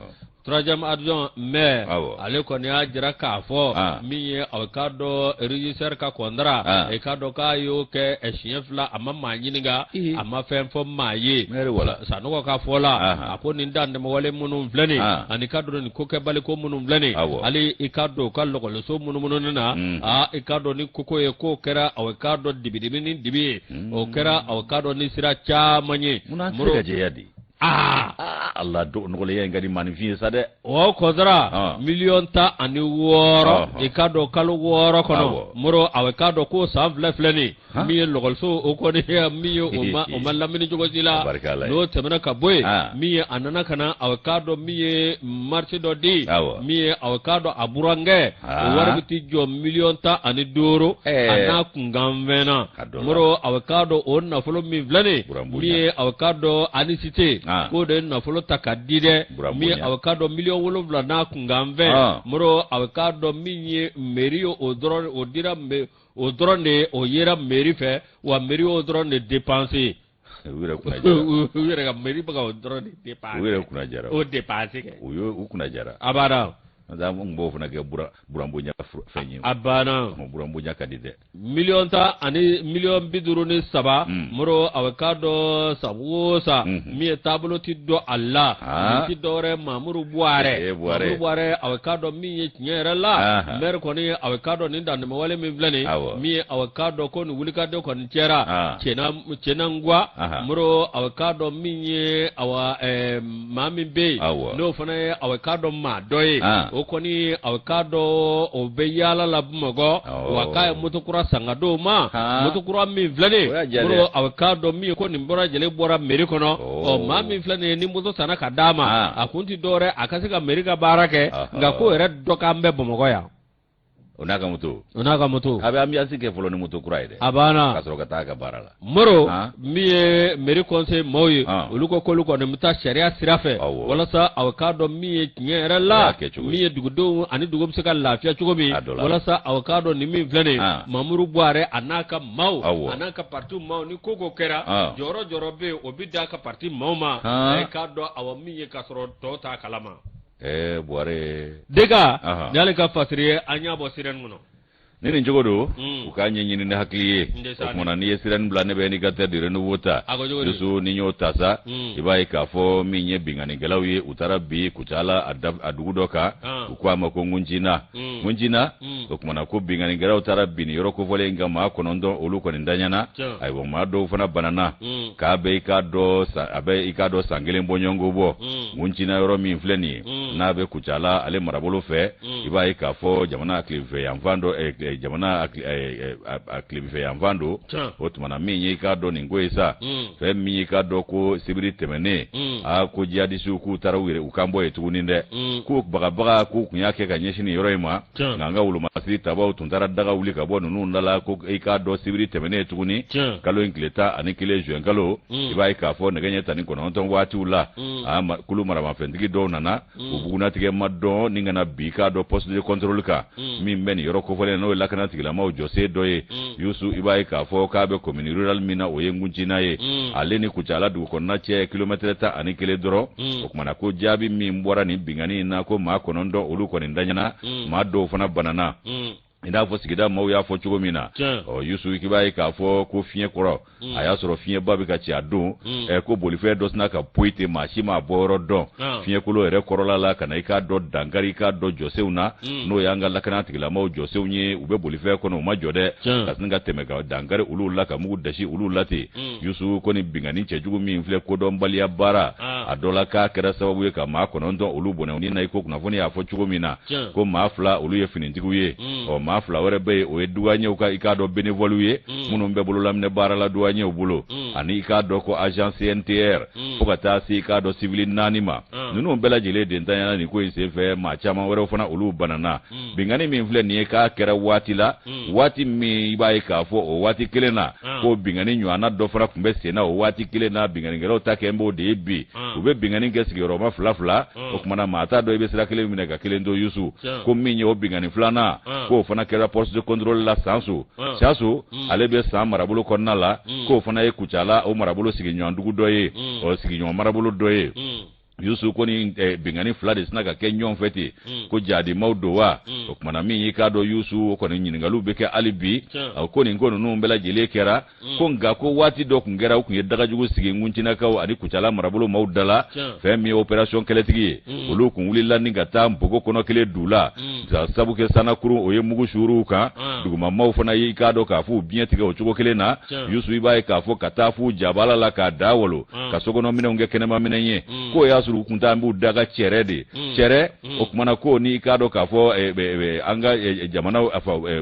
troisième adjoint maire, ale kɔni y'a jira k'a fɔ min ye aw k'a dɔn régisseur ka contrat, i k'a dɔn k'a y'o kɛ siɲɛ 2, a ma maa ɲininka, a ma fɛn fɔ maa ye. Sanɔgɔ ka fɔ la, a ko nin dantɛmɛwale minnu filɛ nin ani k'a dɔn nin kokɛbaliko minnu filɛ nin, hali i k'a dɔn u ka lɔgɔliso munumunu na, aa, i k'a dɔn ni koko ye k'o kɛra aw k'a dɔn dibidibi ni dibi ye, o kɛra aw k'a dɔn ni sira caman ye. Munna an tɛ se ka jɛya de? Aa, Allah, nɔgɔlenya in ka di maaninfin ye sa dɛ. O contrat 16 miliyɔn, i k'a dɔn kalo 6 kɔnɔ, Moro, a k'a dɔn ko san 2 filɛ nin, min ye lɔgɔliso o kɔni, min ye o ma o ma lamini cogo si la. N'o tɛmɛna ka bɔ yen, min ye a nana ka na a k'a dɔn min ye marché dɔ di, min ye a k'a dɔn a burankɛ, o wari bɛ t'i jɔ 15 miliyɔn, a n'a kunkanfɛn na. Moro, a k'a dɔn o nafolo min filɛ nin, min ye a k'a dɔn anisite k'o de ye nafolo ta ka di dɛ, min ye a k'a dɔn 7 miliyɔn n'a kunkanfɛn. Moro, a k'a dɔn min ye mairie ye, o dɔrɔn o dira, o dɔrɔn de o yera mairie fɛ, wa mairie y'o dɔrɔn de dépenser. U yɛrɛ kunna jara. U yɛrɛ ka mairie bɛ ka o dɔrɔn de dépenser. U yɛrɛ kunna jara. O dépenser kɛ. U y'u kunna jara. A banna. An tun b'o fana kɛ buranbonya fɛn ye. A banna. Buranbonya ka di dɛ. 10 miliyɔn ani 53 miliyɔn. Moro, a bɛ k'a dɔn san o san, min ye taabolo ti dɔn a la, nin ti dɔwɛrɛ Mamuru Buwarɛ. Mamuru Buwarɛ, a bɛ k'a dɔn min ye tiɲɛ yɛrɛ la, maire kɔni, a bɛ k'a dɔn nin dantɛmɛwale min filɛ nin, min ye a bɛ k'a dɔn ko nin wulikajɔ kɔni kɛra tiɲɛna ngwa. Moro, a bɛ k'a dɔn min ye awa maa min bɛ yen, n'o fana ye a bɛ k'a dɔn maa dɔ ye, o kɔni a bɛ k'a dɔn o bɛ yaala la Bamakɔ, wa k'a ye moto kura san ka d'o ma. Moto kura min filɛ nin, Moro, a bɛ k'a dɔn min ye ko nin bɔra lajɛlen bɔra mairie kɔnɔ. Ɔ, maa min filɛ nin ye, ni moto sanna ka d'a ma, a kun ti dɔwɛrɛ a ka se ka mairie ka baara kɛ, nka ko yɛrɛ dɔ k'an bɛ Bamakɔ yan. O n'a ka moto. O n'a ka moto. A bɛ ambiance kɛ fɔlɔ ni moto kura ye dɛ. A banna. Ka sɔrɔ ka taa a ka baara la. Moro, min ye mairie conseil maaw ye, olu ko k'olu kɔni bɛ taa sariya sira fɛ walasa a k'a dɔn min ye tiɲɛ yɛrɛ la, min ye dugudenw ani dugu bɛ se ka lafiya cogo min, walasa a k'a dɔn nin min filɛ nin ye, Mamuru Buwarɛ a n'a ka maaw, a n'a ka parti maaw, ni ko ko kɛra, jɔyɔrɔ jɔyɔrɔ bɛ yen, o bɛ d'a ka parti maaw ma, a k'a dɔn awa min ye k'a sɔrɔ tɔw t'a kalama. Ɛɛ, Buwarɛ. Dega ni y'ale ka fasiri ye, an y'a bɔ sirɛni kɔnɔ. Ni nin cogo don, u k'a ɲɛɲini ni hakili ye. O kumana, n'i ye sirɛni bila, ne bɛ n'i ka tɛ de renouveau ta. Dusu ni y'o ta sa, i b'a ye k'a fɔ min ye binkannikɛlaw ye, u taara bi Kucala a dugu dɔ kan, u ko a ma ko Ŋuncina. Ŋuncina, o kumana ko binkannikɛlaw taara bin nin yɔrɔ kofɔlen in kan, maa 9 olu kɔni daɲana. Ayiwa, maa dɔw fana banana k'a bɛ i k'a dɔn a bɛ i k'a dɔn san 1 bɔɲɔgɔnko bɔ. Ŋuncina yɔrɔ min filɛ nin ye, n'a bɛ Kucala ale marabolo fɛ, i b'a ye k'a fɔ jamana tilebinfɛ yanfan dɔ, jamana a tilebinfɛ yanfan don. O tuma na, min ye i k'a dɔn nin ko ye sa, fɛn min ye i k'a dɔn ko sibiri tɛmɛnen, aa, ko jihadisiw k'u taara u yɛrɛ u kan bɔ yen tuguni dɛ, k'u bagabaga k'u tun y'a kɛ ka ɲɛsin nin yɔrɔ in ma, nka an ka wolomasiri tabaw tun taara daga wuli ka bɔ ninnu da la. Ko i k'a dɔn sibiri tɛmɛnen tuguni, kalo in tile 11 juin kalo, i b'a ye k'a fɔ nɛgɛ ɲɛ 19 waatiw la, a kulu maramafɛntigi dɔw nana, u bugunatigɛ ma dɔn, ni kana bi k'a dɔn poste de contrôle kan min bɛ nin yɔrɔ kofɔlen, n'o ye lakana tigilamaw jɔsen dɔ ye. Yusu, i b'a ye k'a fɔ k'a bɛ commune rurale min na, o ye Ŋuncina ye, ale ni Kucala dugu kɔnɔna cɛ kilomɛtɛrɛ 11 dɔrɔn. O kumana ko jaabi min bɔra nin binkanni in na, ko maa 9 olu kɔni daɲana, maa dɔw fana banana, i n'a fɔ sigida maaw y'a fɔ cogo min na. Ɔ, Yusu, i b'a ye k'a fɔ ko fiɲɛ kɔrɔ, a y'a sɔrɔ fiɲɛba bɛ ka ci a don, ko bolifɛn dɔ sina ka poyi ten, maa si m'a bɔ yɔrɔ dɔn, fiɲɛkolo yɛrɛ kɔrɔla la, ka na i k'a dɔn dankari i k'a dɔn jɔsenw na, n'o y'an ka lakana tigilamaw jɔsenw ye. U bɛ bolifɛn kɔnɔ, u ma jɔ dɛ, ka sin ka tɛmɛ ka dankari olu la, ka mugu dasi olu la ten. Yusu, ko ni binkanni cɛjugu min filɛ, kodɔnbaliya baara a dɔ la, k'a kɛra sababu ye ka maa 9 olu bɔnɛ ni na, i ko kunnafoni y'a fɔ cogo min na, ko maa 2 olu ye finitigiw ye. Ɔ, maa Maa 2 wɛrɛ bɛ yen, o ye duwanyew ka i k'a dɔn bénévole ye, minnu bɛ bololaminɛ baara la duwanyew bolo, ani i k'a dɔn ko agent CNTR, fo ka taa se i k'a dɔn civil 4 ma. Ninnu bɛɛ lajɛlen de ntanyana nin ko in senfɛ. Maa caman wɛrɛw fana, olu banana. Binkanni min filɛ nin ye, k'a kɛra waati la, waati min i b'a ye k'a fɔ o waati kelen na, ko binkanni ɲɔgɔnna dɔ fana tun bɛ sen na o waati kelen na. Binkannikɛlaw ta kɛ b'o de ye bi, u bɛ binkanni kɛ sigiyɔrɔma 2 2. O kumana, maa t'a dɔn i bɛ sira kelen minɛ ka kelen to. Yusu, ko min ye o binkanni filanan, k'o fana kɛra poste de contrôle la Sanso. Sanso, ale bɛ San marabolo kɔnɔna la. K'o fana ye Kucala o marabolo sigiɲɔgɔn dugu dɔ ye, o sigiɲɔgɔn marabolo dɔ ye. Yusu, ko ni binkanni 2 de sina ka kɛ ɲɔgɔn fɛ ten, ko jadimaw don wa? O kumana, min y'i k'a dɔn Yusu, o kɔni ɲininkaliw bɛ kɛ hali bi. Ko nin ko ninnu bɛɛ lajɛlen kɛra, ko nka ko waati dɔ tun kɛra, u tun ye dagajugu sigi Nguncinakaw ani Kucala marabolo maaw da la. Fɛn min ye opération kɛlɛtigi ye, olu kun wulila ni ka taa npogo kɔnɔ kelen du la, sabu kɛ sanakurun o ye mugu suuruw kan. Dugumamaw fana ye i k'a dɔn k'a fɔ u biɲɛ tigɛ o cogo kelen na. Yusu, i b'a ye k'a fɔ ka taa f'u jabala la k'a da wolo, ka sokɔnɔ minɛnw kɛ kɛnɛma minɛn ye. K'o y'a sɔrɔ u kun t'an b'u daga cɛrɛ de cɛrɛ. O kumana, ko ni i k'a dɔn k'a fɔ an ka jamana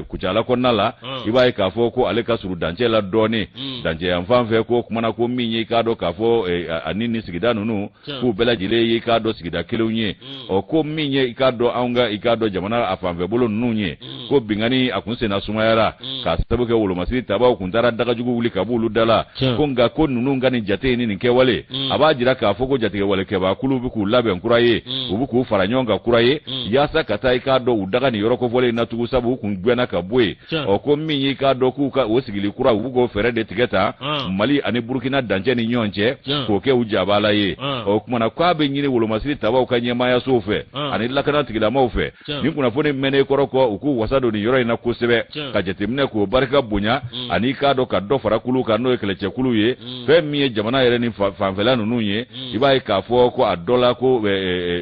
Kucala kɔnɔna la, i b'a ye k'a fɔ ko ale ka surun dancɛ la dɔɔnin, dancɛ yan fan fɛ. Ko kumana, ko min ye i k'a dɔn k'a fɔ ani nin sigida ninnu, k'u bɛɛ lajɛlen ye i k'a dɔn sigida kelenw ye. Ɔ, ko min ye i k'a dɔn anw ka i k'a dɔn jamana a fanfɛ bolo ninnu ye, ko binkanni a kun senna sumayara, k'a sababu kɛ wolomasiri tabaw kun taara dagajugu wuli ka b'olu da la. Ko nka ko ninnu ka nin jate ni nin kɛwale, a b'a jira k'a fɔ ko jatigɛwalekɛbaa kulu bɛ k'u labɛn kura ye, u bɛ k'u fara ɲɔgɔn kan kura ye, yaasa ka taa i k'a dɔn u daga nin yɔrɔ kofɔlen in na tugun, sabu u kun gɛnna ka bɔ yen. Ɔ, ko min y'i k'a dɔn k'u ka o sigili kura, u b'u k'o fɛɛrɛ de tigɛ ta Mali ani Burukina dancɛ ni ɲɔgɔn cɛ, k'o kɛ u jabala ye. Ɔ kumana, k'a bɛ ɲini wolomasiri tabaw ka ɲɛmaayasow fɛ ani lakana tigilamaw fɛ, nin kunnafoni mɛnnen kɔrɔ kɔ, u k'u wasa don nin yɔrɔ in na kosɛbɛ, ka jateminɛ k'o barika bonya, ani k'a dɔn ka dɔ fara kulu kan, n'o ye kɛlɛcɛkulu ye. Fɛn min ye jamana yɛrɛ ni fanfɛla ninnu ye, i b'a ye k'a fɔ ko a dɔ la, ko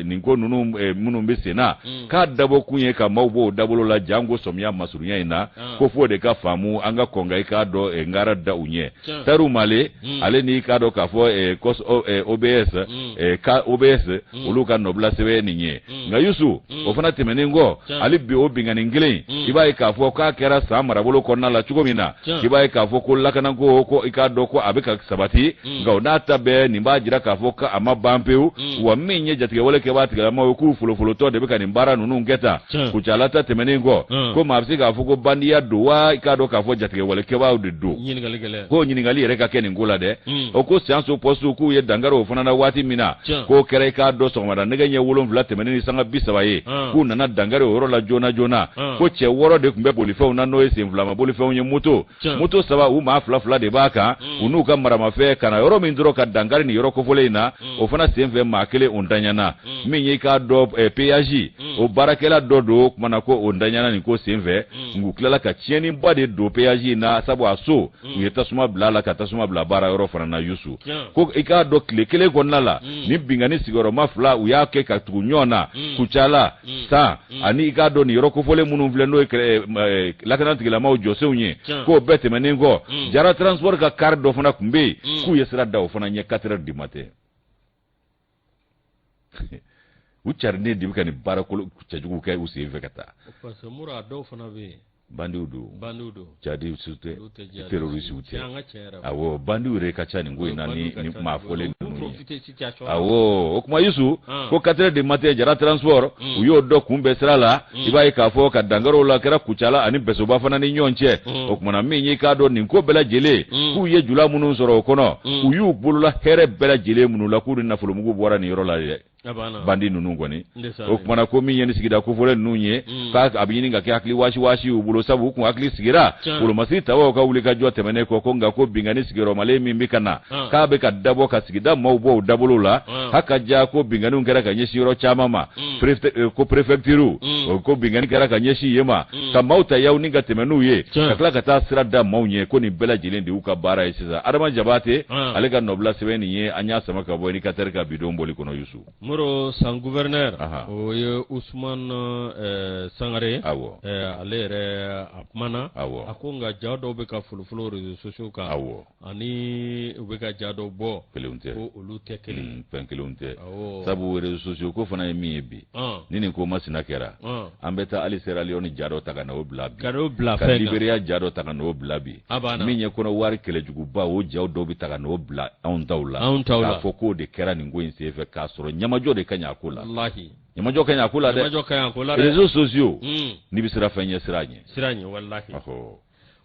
nin ko ninnu minnu bɛ sen na, k'a dabɔ kun ye ka maaw bɔ o dabolo la, janko sɔmiya masurunya in na. Ko fo de ka faamu, an ka kɔn ka i k'a dɔn ngara da u ɲɛ. Taru Male, ale n'i k'a dɔn k'a fɔ OBS ka OBS, olu ka nɔbila sɛbɛn nin ye. Nka Yusu, o fana tɛmɛnen kɔ, hali bi o binkanni kelen, i b'a ye k'a fɔ k'a kɛra San marabolo kɔnɔna la cogo min na, i b'a ye k'a fɔ ko lakanako, ko i k'a dɔn ko a bɛ ka sabati. Nka o n'a ta bɛɛ, nin b'a jira k'a fɔ k'a ma ban pewu. Wa min ye jatigɛwale kɛbaa tigilamaw ye, k'u folofɔlɔtɔ de bɛ ka nin baara ninnu kɛ tan. Kucala ta tɛmɛnen kɔ, ko maa bɛ se k'a fɔ ko bandiya don wa, i k'a dɔn k'a fɔ jatigɛwale kɛbaaw de don? Ko ɲininkali yɛrɛ ka kɛ nin ko la dɛ. O ko Siyanso poste, k'u ye dankari o fana na waati min na, k'o kɛra i k'a dɔn sɔgɔmada nɛgɛ ɲɛ 7 tɛmɛnen ni sanga 30 ye, k'u nana dankari o yɔrɔ la joona joona. Ko cɛ 6 de tun bɛ bolifɛnw na, n'o ye senfilama bolifɛnw ye, moto 3, u maa 2 2 de b'a kan, u n'u ka maramafɛn, ka na yɔrɔ min dɔrɔn ka dankari nin yɔrɔ kofɔlen in na. O fana senfɛ, maa kelen o ntanyana, min ye i k'a dɔn péage o baarakɛla dɔ don. Kumana, ko o ntanyana nin ko senfɛ. Nk'u tilala ka tiɲɛniba de don péage in na, sabu a so u ye tasuma bila a la, ka tasuma bila baara yɔrɔ fana na. Yusu, ko i k'a dɔn tile kelen kɔnɔna la, ni binkanni sigiyɔrɔma 2 u y'a kɛ ka tugu ɲɔgɔn na Kucala, San ani i k'a dɔn nin yɔrɔ kofɔlen minnu filɛ, n'o ye lakana tigilamaw jɔsenw ye. K'o bɛɛ tɛmɛnen kɔ, Jara Transport ka car dɔ fana tun bɛ yen, k'u ye sira da o fana ɲɛ 4 heures du matin. U carinen de bɛ ka nin baarakolo cɛjugu kɛ u sen fɛ ka taa. Parce que Mura, dɔw fana bɛ yen. Bandiw don. Bandiw don. Jihadistes tɛ, terroristes tɛ. Awɔ, bandiw yɛrɛ ka ca nin ko in na ni maa fɔlen ninnu ye. Awɔ, o kuma Yusu, ko 4 heures du matin, Jara Transport, u y'o dɔ kunbɛn sira la. I b'a ye k'a fɔ ka dankari o la kɛra Kucala ani Bɛsoba fana ni ɲɔgɔn cɛ. O kumana, min ye k'a dɔn nin ko bɛɛ lajɛlen, k'u ye jula minnu sɔrɔ o kɔnɔ, u y'u bolola hɛrɛ bɛɛ lajɛlen minnu la, k'u ni nafolomugu bɔra nin yɔrɔ la dɛ, bandi ninnu kɔni. O kumana, ko min ye ni sigida kofɔlen ninnu ye, k'a a bɛ ɲini ka kɛ hakili waasi waasi y'u bolo, sabu u kun hakili sigira wolomasiri tabaw ka wuli ka jɔ tɛmɛnen kɔ. Ko nka ko binkanni sigiyɔrɔmalen min bɛ ka na, k'a bɛ ka dabɔ ka sigida maaw bɔ o dabolo la. Haka ja, ko binkanniw kɛra ka ɲɛsin yɔrɔ caman ma, ko préfecture, ko binkanni kɛra ka ɲɛsin yen ma, ka maaw ta yaw ni ka tɛmɛ n'u ye, ka tila ka taa sira da maaw ɲɛ. Ko nin bɛɛ lajɛlen de y'u ka baara ye sisan. Adama Jabate, ale ka nɔbila sɛbɛn nin ye, an y'a sama ka bɔ Indicateur ka bidon bɔli kɔnɔ, Yusu. Moro, San gouverneur, o ye Usumani Sangare. Ale yɛrɛ a kumana. A ko nka ja dɔw bɛ ka folofolo réseaux sociaux kan, ani u bɛ ka ja dɔw bɔ, kelenw tɛ. Ko olu tɛ kelen. Fɛn kelenw tɛ, sabu réseaux sociaux ko fana ye min ye bi, ni nin ko masina kɛra. An bɛ taa hali Sierra Leone ja dɔ ta ka n'o bila bi, ka n'o bila ka fɛn kan, Liberia ja dɔ ta ka n'o bila bi, a banna. Min ye Kɔnɔwari kɛlɛjuguba, o jaw dɔw bɛ ta ka n'o bila anw taw la, anw taw la, k'a fɔ k'o de kɛra nin ko in senfɛ, k'a sɔrɔ ɲamajɔ de ka ɲi a ko la. Walahi. Ɲamajɔ ka ɲi a ko la dɛ. Ɲamajɔ ka ɲi a ko la dɛ. Réseaux sociaux, n'i bɛ sira fɛn ɲɛ, sira ɲɛ. Sira ɲɛ, walahi. Ɔhɔ.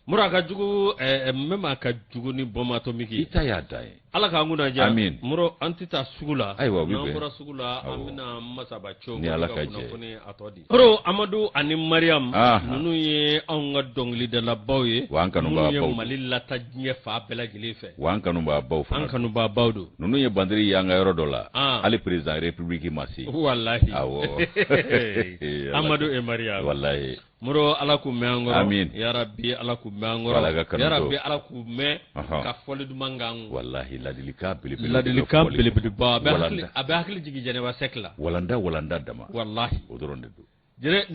Mura, a ka jugu, même a ka jugu ni bombe atomique I ye. ta y'a dan ye. Ala k'an kunna diya. Amin. Mura, an tɛ taa sugu la. Ayiwa, o bɛ N'an bɛn. bɔra sugu la, an Awɔ. bɛna Masaba Co Ni Ala ka jɛ. kunnafoni a tɔ di. Mura, Amadu ani Mariam, Aha. ninnu ye anw ka dɔnkilidalabaw ye. Wa an kanubagabaw Minnu ye don. Mali lata diɲɛ fan bɛɛ lajɛlen fɛ. Wa an kanubaabaw An fana. kanubaabaw don. Ninnu ye bandiri ye an ka yɔrɔ dɔ la. Ah. Hali président république ma se. Walahi. Awɔ. Amadu et Mariam. Walahi. Mura, Ala k'u mɛn an kɔrɔ. Amin. Yarabi, Ala k'u mɛn an kɔrɔ. Ala ka kanu to. Yarabi, Ala k'u mɛn Ɔhɔn. ka fɔli duman k'an kun. Walahi, ladilikan belebele. Ladilikan belebeleba, a bɛ hakili Walanda. a bɛ hakili jigin Jɛnɛba Sɛki la. Walanda, walanda dama. Walahi. O dɔrɔn de don. Jɛnɛ,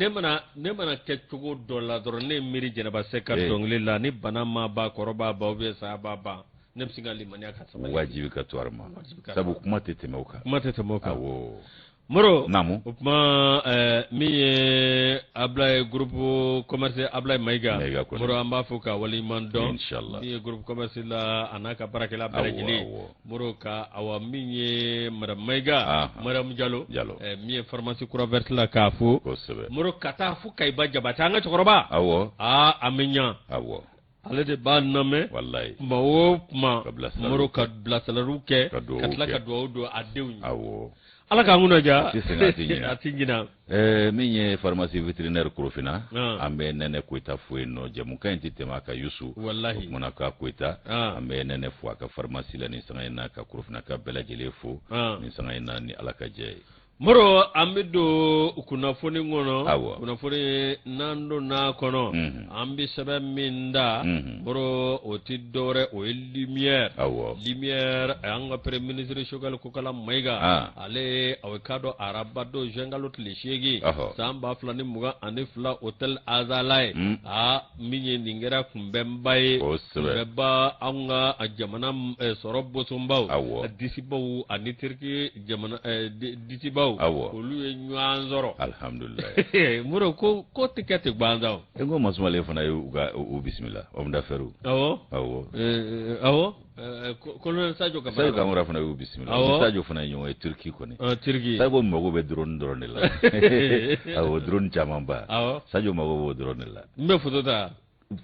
ne mana kɛ cogo dɔ la dɔrɔn, ne ye miiri Jɛnɛba Sɛki ka Eh. dɔnkili la, ni bana ma ban, kɔrɔ b'a ban, ou bien saya b'a ban, ne bɛ sin ka limaniya ka sabali. Wajibi ka to a ma. Wajibi ka Sabu kuma tɛ tɛmɛ o kan. Kuma tɛ tɛmɛ o kan. Awɔ. Moro. Naamu. O kuma, min ye Ablaye, groupe commerce Ablaye Mayiga. Mayiga kɔni. Moro, an b'a fɔ ka waleɲuman dɔn. Inshallah. Min ye groupe commerce la, a n'a ka baarakɛla bɛɛ Awɔ, lajɛlen. awɔ. Moro ka awa, min ye madame Mayiga, Aha. Mariam Jalo. Jalo. Min ye pharmacie Croix Verte la, k'a fo. Kosɛbɛ. Moro, ka taa fo Kayiba Jabate, an ka cɛkɔrɔba. Awɔ. Aa, an bɛ ɲa. Awɔ. Ale de b'a lamɛn. Walahi. Kuma o kuma. Ka bilasiraliw Moro kɛ. ka bilasiraliw kɛ. Ka duwawu Ka tila kɛ. ka duwawu don a denw ye. Awɔ. Ala k'an kunna diya. A tɛ sɛgɛn, a tɛ ɲinɛ. A tɛ ɲinɛ. Min ye pharmacie vétérinaire Korofina, Ah. an bɛ Nɛnɛ Koyita fo yen nɔ. Jɛmukan in tɛ tɛmɛ a kan, Yusu. Walahi. O kumana ka Koyita, Ah. an bɛ Nɛnɛ fo a ka pharmacie la nin sanga in na, ka Korofina ka bɛɛ lajɛlen fo Ah. nin sanga in na, ni Ala ka jɛ ye. Moro, an bɛ don kunnafoni kɔnɔ. Awɔ. Kunnafoni, n'an donna a kɔnɔ, an bɛ sɛbɛn min da, Moro, o tɛ dɔwɛrɛ, o ye Lumière. Awɔ. Lumière, an ka premier ministre Choguel Kokala Mayiga, Ah. ale a ye k'a dɔn araba don, juin kalo tile 8, san 2022, hôtel Azalaï. Aa, min ye nin kɛra kunbɛnba ye. Kosɛbɛ. Kunbɛnba, anw ka jamana sɔrɔ bosonbaw, disibaw ani Turki jamana disibaw, Awɔ. olu ye ɲɔgɔn sɔrɔ. Alhamdulilayi. Moro, ko tɛ kɛ ten gansan o. E ko Masumale fana ye u ka u bisimila, homme d'affaires. Awɔ. Awɔ. Awɔ. Colonel Sadio Kamara. Sadio Kamara fana y'u bisimila. Awɔ. Ni Sadio fana ye ɲɔgɔn ye Turki kɔni. Turki. Sadio mago bɛ drone dɔrɔn de la. Awɔ, drone camanba. Awɔ. Sadio mago b'o dɔrɔn de la. N bɛ photo ta.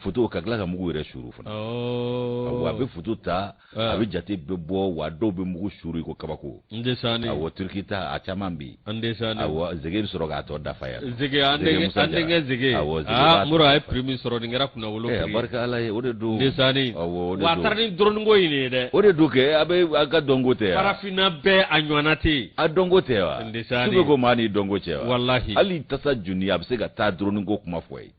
Photo, ka tila ka mugu yɛrɛ suru fana. Awɔ. Awɔ, a bɛ photo ta, a bɛ jate bɛ bɔ, wa dɔw bɛ mugu suru i ko kabako. N tɛ sani. Awɔ, Turki ta a caman bɛ yen. An tɛ sani. Awɔ, zege bɛ sɔrɔ k'a tɔ dafa yan. Zege, an Zege denkɛ Musa an denkɛ Jara. Zege. Awɔ, Zege Aa b'a Moro, tɔ a ye dafa. prix min sɔrɔ, nin kɛra kunnawolo Eh, a prix ye. barika Ala ye, o de don. N tɛ sani. Awɔ, o de Wa a don. taara ni drone ko in de ye dɛ. O de don kɛ, a bɛ a ka dɔnko tɛ yan. Farafinna bɛɛ a ɲɔgɔnna tɛ yen. A dɔnko tɛ wa? N tɛ sani. Su bɛ ko maa n'i dɔnko cɛ wa? Walahi. Hali tasa juni, a bɛ se ka taa drone ko kuma fɔ ye.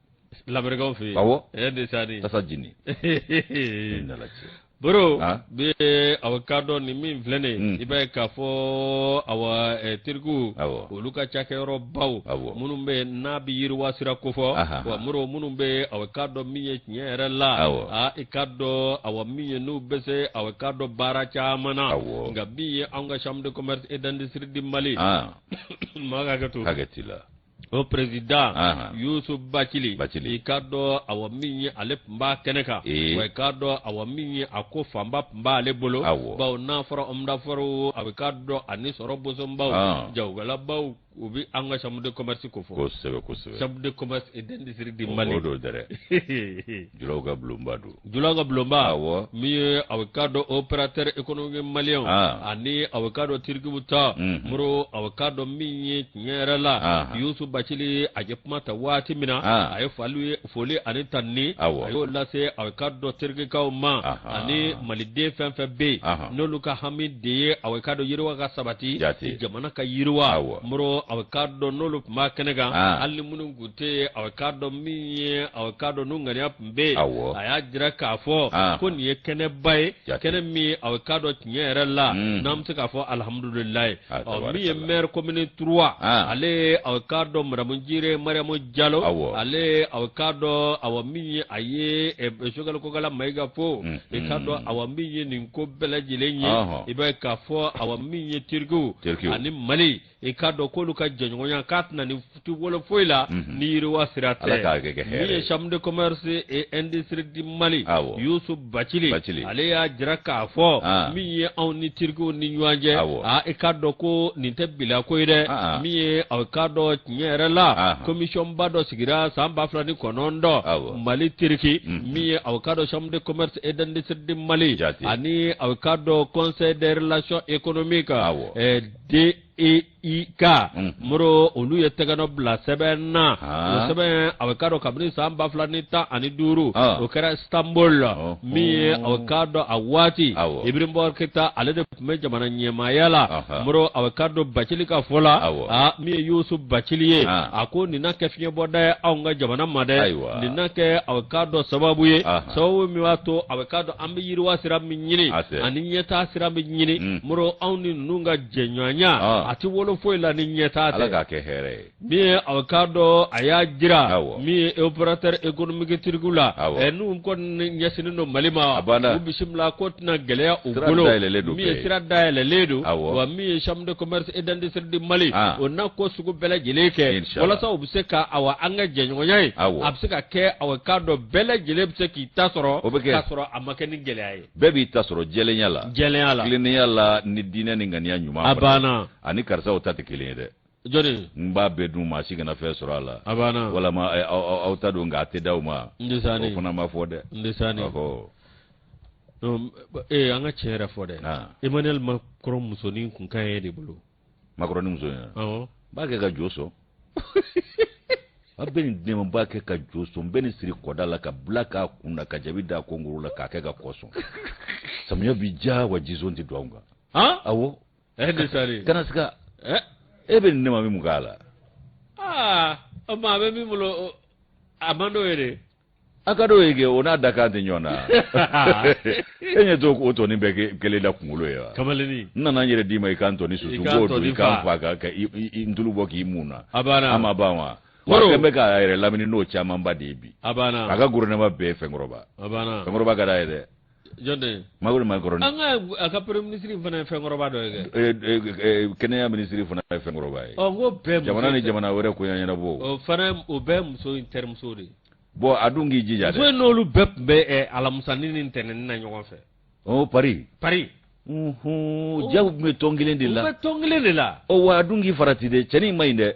Lamerikaw fɛ yen. Awɔ. N tɛ sani. Tasa juni. Ni nana cɛ. Boro Ah. bi, awa, k'a dɔn nin min filɛ nin ye, i b'a ye k'a fɔ awa, Tirikiw, Awɔ. olu ka cakɛyɔrɔ baw Awɔ. minnu bɛ yen n'a bɛ yiriwa sira kofɔ, Aha. wa Moro, minnu bɛ yen, awa, k'a dɔn min ye tiɲɛ yɛrɛ la, Awɔ. aa, i k'a dɔn, awa, min ye n'u bɛ se, awa, k'a dɔn baara caman na. Awɔ. Nka min ye anw ka chambre de commerce et d'industrie du Mali, Ah, maa ka hakɛ to, hakɛ t'i la. o président Aha. Yusuf Bacili, Bacili. i k'a dɔn, awa, min ye ale tun b'a kɛnɛ kan, Ee. wa i k'a dɔn, awa, min ye a ko fanba tun b'ale bolo, Awɔ. bawo n'a fɔra homme d'affaires, a bɛ k'a dɔn ani sɔrɔ bosonbaw, Ah. jagokɛlabaw, u bɛ an ka chambre de commerce ko fɔ. Kosɛbɛ, kosɛbɛ. Chambre de commerce et d'industrie du O Mali. o don dɛrɛ. Julaw ka bulonba don. Julaw ka bulonba. Awɔ. Min ye a bɛ k'a dɔn opérateur économique malien Ah. ani a bɛ k'a dɔn Tirikiw ta, Moro, a bɛ k'a dɔn min ye tiɲɛ yɛrɛ la, Ah. Yusuf Bacili, a ye kuma ta waati min na, Ah. a ye fali foli ani tanni, Awɔ. a y'o lase, a bɛ k'a dɔn Tirikikaw ma Aha. ani maliden fɛn fɛn bɛ yen Aha. n'olu ka hami de ye, a bɛ k'a dɔn yiriwa ka sabati, Jate. jamana ka yiriwa. Awɔ. Moro, a bɛ k'a dɔn n'olu tun b'a kɛnɛ kan, Ah. hali ni minnu tun tɛ yen, a bɛ k'a dɔn min ye, a bɛ k'a dɔn n'u ŋaniya tun bɛ yen, Awɔ. a y'a jira k'a fɔ Ah. ko nin ye kɛnɛba ye, Jate. kɛnɛ min, a bɛ k'a dɔn tiɲɛ yɛrɛ la, n'an bɛ se k'a fɔ alihamudulilayi. Ah, Ɔ, min ye tabarikala. maire commune 3, Ah. ale, a bɛ k'a dɔn madame Jire Mariamu Jalo, Awɔ. ale, a bɛ k'a dɔn, awa, min ye a ye Sogɛli Kokala Mayiga fo, i k'a dɔn, awa, min ye nin ko bɛɛ lajɛlen ye, Ɔhɔn. i b'a ye k'a fɔ, awa, min ye Tirikiw Tirikiw. ani Mali, i k'a dɔn k'olu ka jɛɲɔgɔnya k'a tɛna ni ti wolo foyi la ni yiriwa sira tɛ. Ala k'a kɛ hɛrɛ Min ye Chambre de commerce et industrie du Mali, Yusuf Bacili, ale y'a jira k'a fɔ min ye anw ni Tirikiw ni ɲɔgɔn cɛ, aa, i k'a dɔn ko nin tɛ bila ko ye dɛ. Min ye aw k'a dɔn tiɲɛ yɛrɛ la, commission ba dɔ sigira san 2009, Mali Tiriki, min ye aw k'a dɔn Chambre de commerce et d'industrie du Mali ani aw k'a dɔn Conseil des relations économiques DEIK, Moro, olu ye tɛgɛnɔ bila sɛbɛn na. O sɛbɛn, a bɛ k'a dɔn kabini san 2015, o kɛra Istanbul. Min ye a k'a dɔn a waati, Ibrahim Boubacar Keïta, ale de tun bɛ jamana ɲɛmaaya la. Moro, a bɛ k'a dɔn Bacili ka fɔ la, a min ye Yusuf Bacili ye, a ko nin na kɛ fiɲɛbɔda ye anw ka jamana ma dɛ. Nin na kɛ a bɛ k'a dɔn sababu ye, sababu min b'a to a bɛ k'a dɔn an bɛ yiriwa sira min ɲini ani ɲɛtaa sira min ɲini. Moro, anw ni ninnu ka jɛɲɔgɔnya, a ti wolo foyi la ni ɲɛtaa tɛ. Ala k'a kɛ hɛrɛ ye. Min ye a k'a dɔn, a y'a jira min ye opérateur économique tirikiw la, n'u kɔni ɲɛsinnen don Mali ma, u bisimila ko tɛna gɛlɛya u bolo. Min ye sira dayɛlɛlen don wa, min ye Chambre de commerce et d'industrie du Mali, o n'a ko sugu bɛɛ lajɛlen kɛ walasa u bɛ se ka, awa, an ka jɛɲɔgɔnya ye, a bɛ se ka kɛ, awa, k'a dɔn bɛɛ lajɛlen bɛ se k'i ta sɔrɔ k'a sɔrɔ a ma kɛ ni gɛlɛya ye. Bɛɛ b'i ta sɔrɔ jɛlenya la. Jɛlenya la. Tilennenya la, ni diinɛ ni ŋaniya ɲuman. A banna. Ani karisaw ta tɛ kelen ye dɛ. Jɔni? N b'a bɛɛ dun, maa si kana fɛn sɔrɔ a la. A banna. Walama aw ta don nka a tɛ d'aw ma. N tɛ sani. O fana ma fɔ dɛ. N tɛ sani. Ee, an ka tiɲɛ yɛrɛ fɔ dɛ. Emmanuel Macron musonin kun ka ɲi e de bolo. Macron ni muso in? Awɔ. N b'a kɛ ka jo sɔn. A bɛ nin di ne ma, n b'a kɛ ka jo sɔn. N bɛ nin siri kɔda la ka bila k'a kun na, ka jabi da kɔnkuru la k'a kɛ ka kɔ sɔn. Samiya bi ja wa, jison tɛ don anw kan. Awɔ. E de sari. Kana siga. E bɛ nin ne ma min mun k'a la? Aa, o ma, a bɛ min bolo, a man d'o ye de. A ka d'o ye kɛ, o n'a dakan tɛ ɲɔgɔn na. E ɲɛ t'o o tɔnin bɛɛ kelen da kunkolo ye wa? Kamalennin. N nana n yɛrɛ d'i ma, i k'an tɔnin susu, n b'o don, i k'an fa ka i n tulu bɔ k'i mun na. A banna. A ma ban wa? Wa fɛn bɛ k'a yɛrɛ lamini n'o camanba de ye bi. A banna. A ka gouvernement bɛɛ ye fɛnkɔrɔba. A banna. Fɛnkɔrɔba ka d'a ye dɛ. Jɔn de? Macron, Macron. An ka a ka premier ministre fana ye fɛnkɔrɔba dɔ ye kɛ. Kɛnɛya ministre fana ye fɛnkɔrɔba ye. Ɔ, n ko bɛɛ. Jamana ni jamana wɛrɛ ko ɲɛnabɔ. O fana, o bɛɛ muso in terimuso de ye. Bon, a dun k'i jija dɛ. Muso in n'olu bɛɛ tun bɛ alamusanin ni ntɛnɛnin na ɲɔgɔn fɛ. Ɔ, Paris. Paris. Jago tun bɛ tɔn kelen de la. U bɛ tɔn kelen de la. Ɔ wa, a dun k'i farati dɛ, cɛnin ma ɲi dɛ.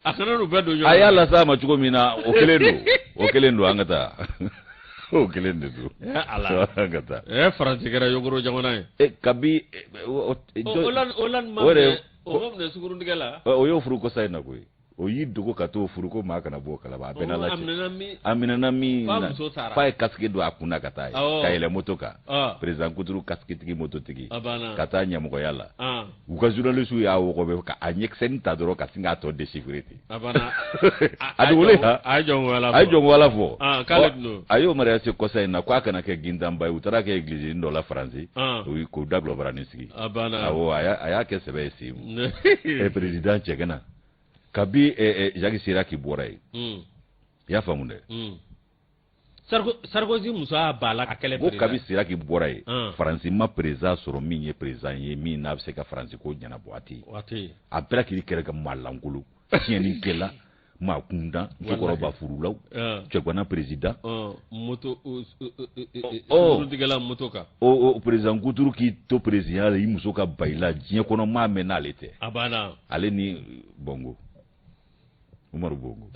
A kana n'u bɛɛ don ɲɔgɔn. A y'a las'a ma cogo min na, o kelen don. O kelen don, an ka taa. O kelen de don. Ala. An ka taa. Faransi kɛra yogoro jamana ye. E kabi. Hollande ma minɛ, o ma minɛ sunguruntigɛ la. O y'o furu kɔsa in na koyi. O y'i dogo ka t'o furu ko maa kana bɔ o kalama, a bɛɛ n'Ala cɛ. A minɛna min na, f'a ye casque don a kun na ka taa ye, ka yɛlɛ moto kan. Président Kuturu, casque tigi, mototigi, ka taa ɲɛmɔgɔya la. U ka journaliste y'a wɔgɔbɛ ka a ɲɛkisɛnin ta dɔrɔn ka sin k'a tɔ déchiffrer ten. A dogolen, a ye jɔnko fɔ. K'ale tun don. A y'o mariage kɔsa in na k'a kana kɛ gintanba ye. U taara kɛ église dɔ la Faransi, k'o da gulɔbaranin sigi. Awɔ, a y'a kɛ sɛbɛ ye sen. Président cɛgana. Kabi Jacques Chirac bɔra yen, i y'a faamu dɛ. Sarkozy muso y'a ba la a kɛlɛ. Ko kabi Chirac bɔra yen, Faransi ma président sɔrɔ min ye président ye min n'a bɛ se ka Faransi ko ɲɛnabɔ. A tɛ yen. A bɛɛ k'i kɛrɛ ka maa lankolon, tiɲɛnikɛla, maa kundan, musokɔrɔba furulaw, cɛgana président. Moto sunguruntigɛla moto kan. O président Kuturu k'i to président la, i muso ka ba i la, diɲɛ kɔnɔ maa mɛn n'ale tɛ. A banna. Ale ni Bongo. Umaru Bongo.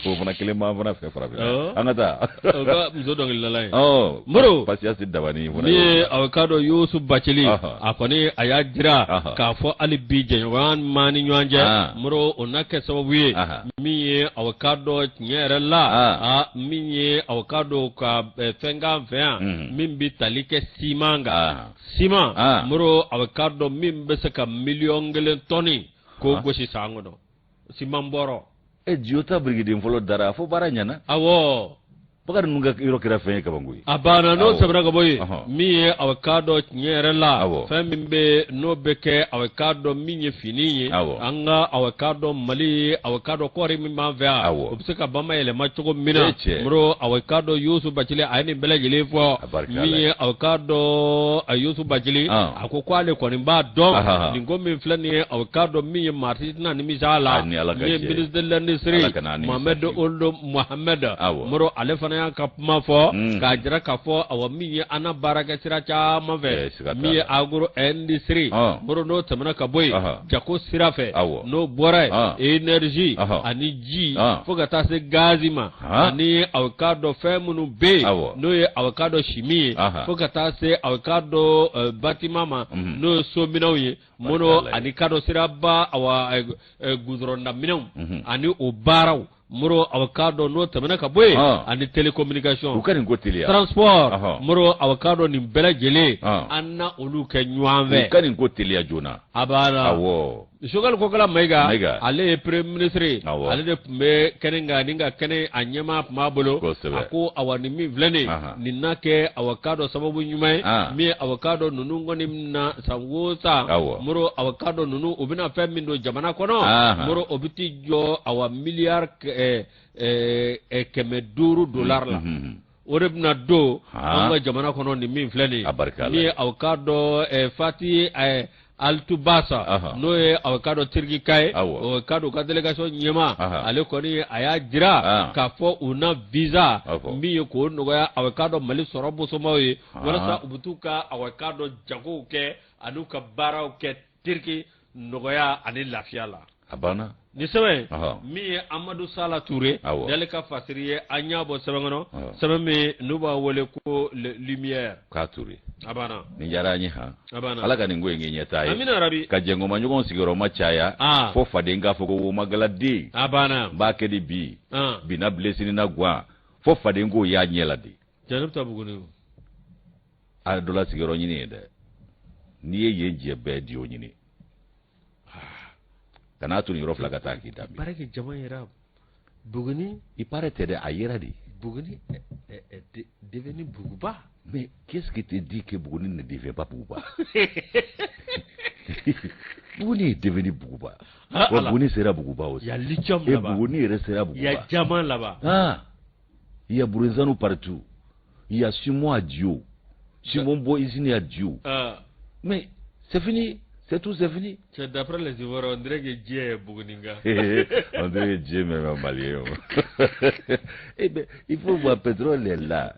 O fana kelen b'an fana fɛ farafinna. An ka taa. O ka muso dɔnkilidala ye. Ɔ. Moro. Patience Dabani fana. Min ye a k'a dɔn Yusu Bacili. A kɔni a y'a jira k'a fɔ hali bi jɛɲɔgɔnya m'an ni ɲɔgɔn cɛ. Moro, o na kɛ sababu ye. Min ye a k'a dɔn tiɲɛ yɛrɛ la. A min ye a k'a dɔn ka fɛn k'an fɛ yan. Min bɛ tali kɛ siman kan. Siman. Moro, a k'a dɔn min bɛ se ka 1,000,000 tɔni k'o gosi san kɔnɔ. Siman bɔrɔ. E, Jiyota birikiden fɔlɔ dara, fo baara ɲɛna. Awɔ. Bakari ninnu ka yɔrɔ kɛra fɛn ye kaban koyi. A banna n'o tɛmɛna ka bɔ yen, min ye aw k'a dɔn tiɲɛ yɛrɛ la, fɛn min bɛ n'o bɛ kɛ aw k'a dɔn min ye fini ye, an ka aw k'a dɔn Mali ye aw k'a dɔn kɔɔri min b'an fɛ yan, o bɛ se ka bamayɛlɛma cogo min na, Moro aw k'a dɔn Yusu Bacili a ye nin bɛɛ lajɛlen fɔ, min ye aw k'a dɔn Yusu Bacili a ko ko ale kɔni b'a dɔn nin ko min filɛ nin ye aw k'a dɔn min ye maa si tɛna nimisa a la, min ye ministre de l'industrie Mohamed Ould Mohamed Moro ale fana y'a ka kuma fɔ mm. k'a jira k'a fɔ awa min ye an na baara kɛ sira caman fɛ eh, min ye agro industrie Moro n'o tɛmɛna ka bɔ yen jago sira fɛ n'o bɔra yen énergie ani ji fo ka taa se gazi ma ani aw k'a dɔn fɛn minnu bɛ yen n'o ye aw k'a dɔn chimie ye fo ka taa se aw k'a dɔn eh, bâtiment ma mm. n'o ye sominɛnw ye Moro ani k'a dɔn siraba awa eh, gudɔrɔnda minɛnw ani o baaraw Moro aw k'a dɔn n'o tɛmɛna ka bɔ yen ani télécommunication u ka nin ko teliya transport Moro aw k'a dɔn nin bɛɛ lajɛlen an na olu kɛ ɲɔgɔn fɛ u ka nin ko teliya joona a b'a la awɔ Sogɛli Kokala Mayiga ale ye premier ministre ye ale de tun bɛ kɛnɛ kan ni ka kɛnɛ a ɲɛmaa tun b'a bolo a ko awa nin min filɛ nin nin na kɛ aw k'a dɔn sababu ɲuman ye min ye aw k'a dɔn ninnu kɔni na san o san Moro aw k'a dɔn ninnu u bɛna fɛn min don jamana kɔnɔ Moro o bɛ t'i jɔ awa miliyari 500 dolari la o de bɛna don an ka jamana kɔnɔ nin min filɛ nin ye min ye aw k'a dɔn Fati Altubasa n'o ye aw k'a dɔn Tirikika ye o k'a dɔn u ka délégation ɲɛmaa ale kɔni a y'a jira k'a fɔ u na visa min ye k'o nɔgɔya aw k'a dɔn Mali sɔrɔ bosomaw ye walasa u bɛ t'u ka aw k'a dɔn jagow kɛ an'u ka baaraw kɛ Tiriki nɔgɔya ani lafiya la a banna nin sɛbɛn min ye amadu sala ture ale ka fasiri ye an y'a bɔ sɛbɛn kɔnɔ sɛbɛn min n'u b'a wele ko lumière k'a ture a banna nin diyara an ye han a banna ala ka nin ko in kɛ ɲɛtaa ye amina rabi ka jɛngɔmaɲɔgɔn sigiyɔrɔma caya fo faden k'a fɔ ko womagaladen a banna n b'a kɛ di bi bi na bilen sini na guwan fo faden k'o y'a ɲɛ la de jaa ne bɛ taa buguni a dɔ la sigiyɔrɔ ɲini ye dɛ n'i ye yen jɛ bɛɛ di o ɲini kan'a to nin yɔrɔ fila ka taa k'i da bi paraît que jama yɛrɛ Buguni il paraît tɛ dɛ a yera de Buguni est devenu Buguba mais qu'est-ce qui te dit que Buguni ne devient pas Buguba Buguni est devenu Buguba ah, wa Buguni sera Buguba aussi il y a lithium là-bas et Buguni yɛrɛ sera Buguba il y a diamant là-bas ah il y a Burenzano partout il y a Simon à Dio Simon Bo usine à Dio ah. mais c'est fini c'est tout c'est fini C'est d'après les Ivoiriens, on dirait que Dieu est Bouguninga. On dirait que Dieu même est malien. Eh bien, il faut voir, pétrole est là.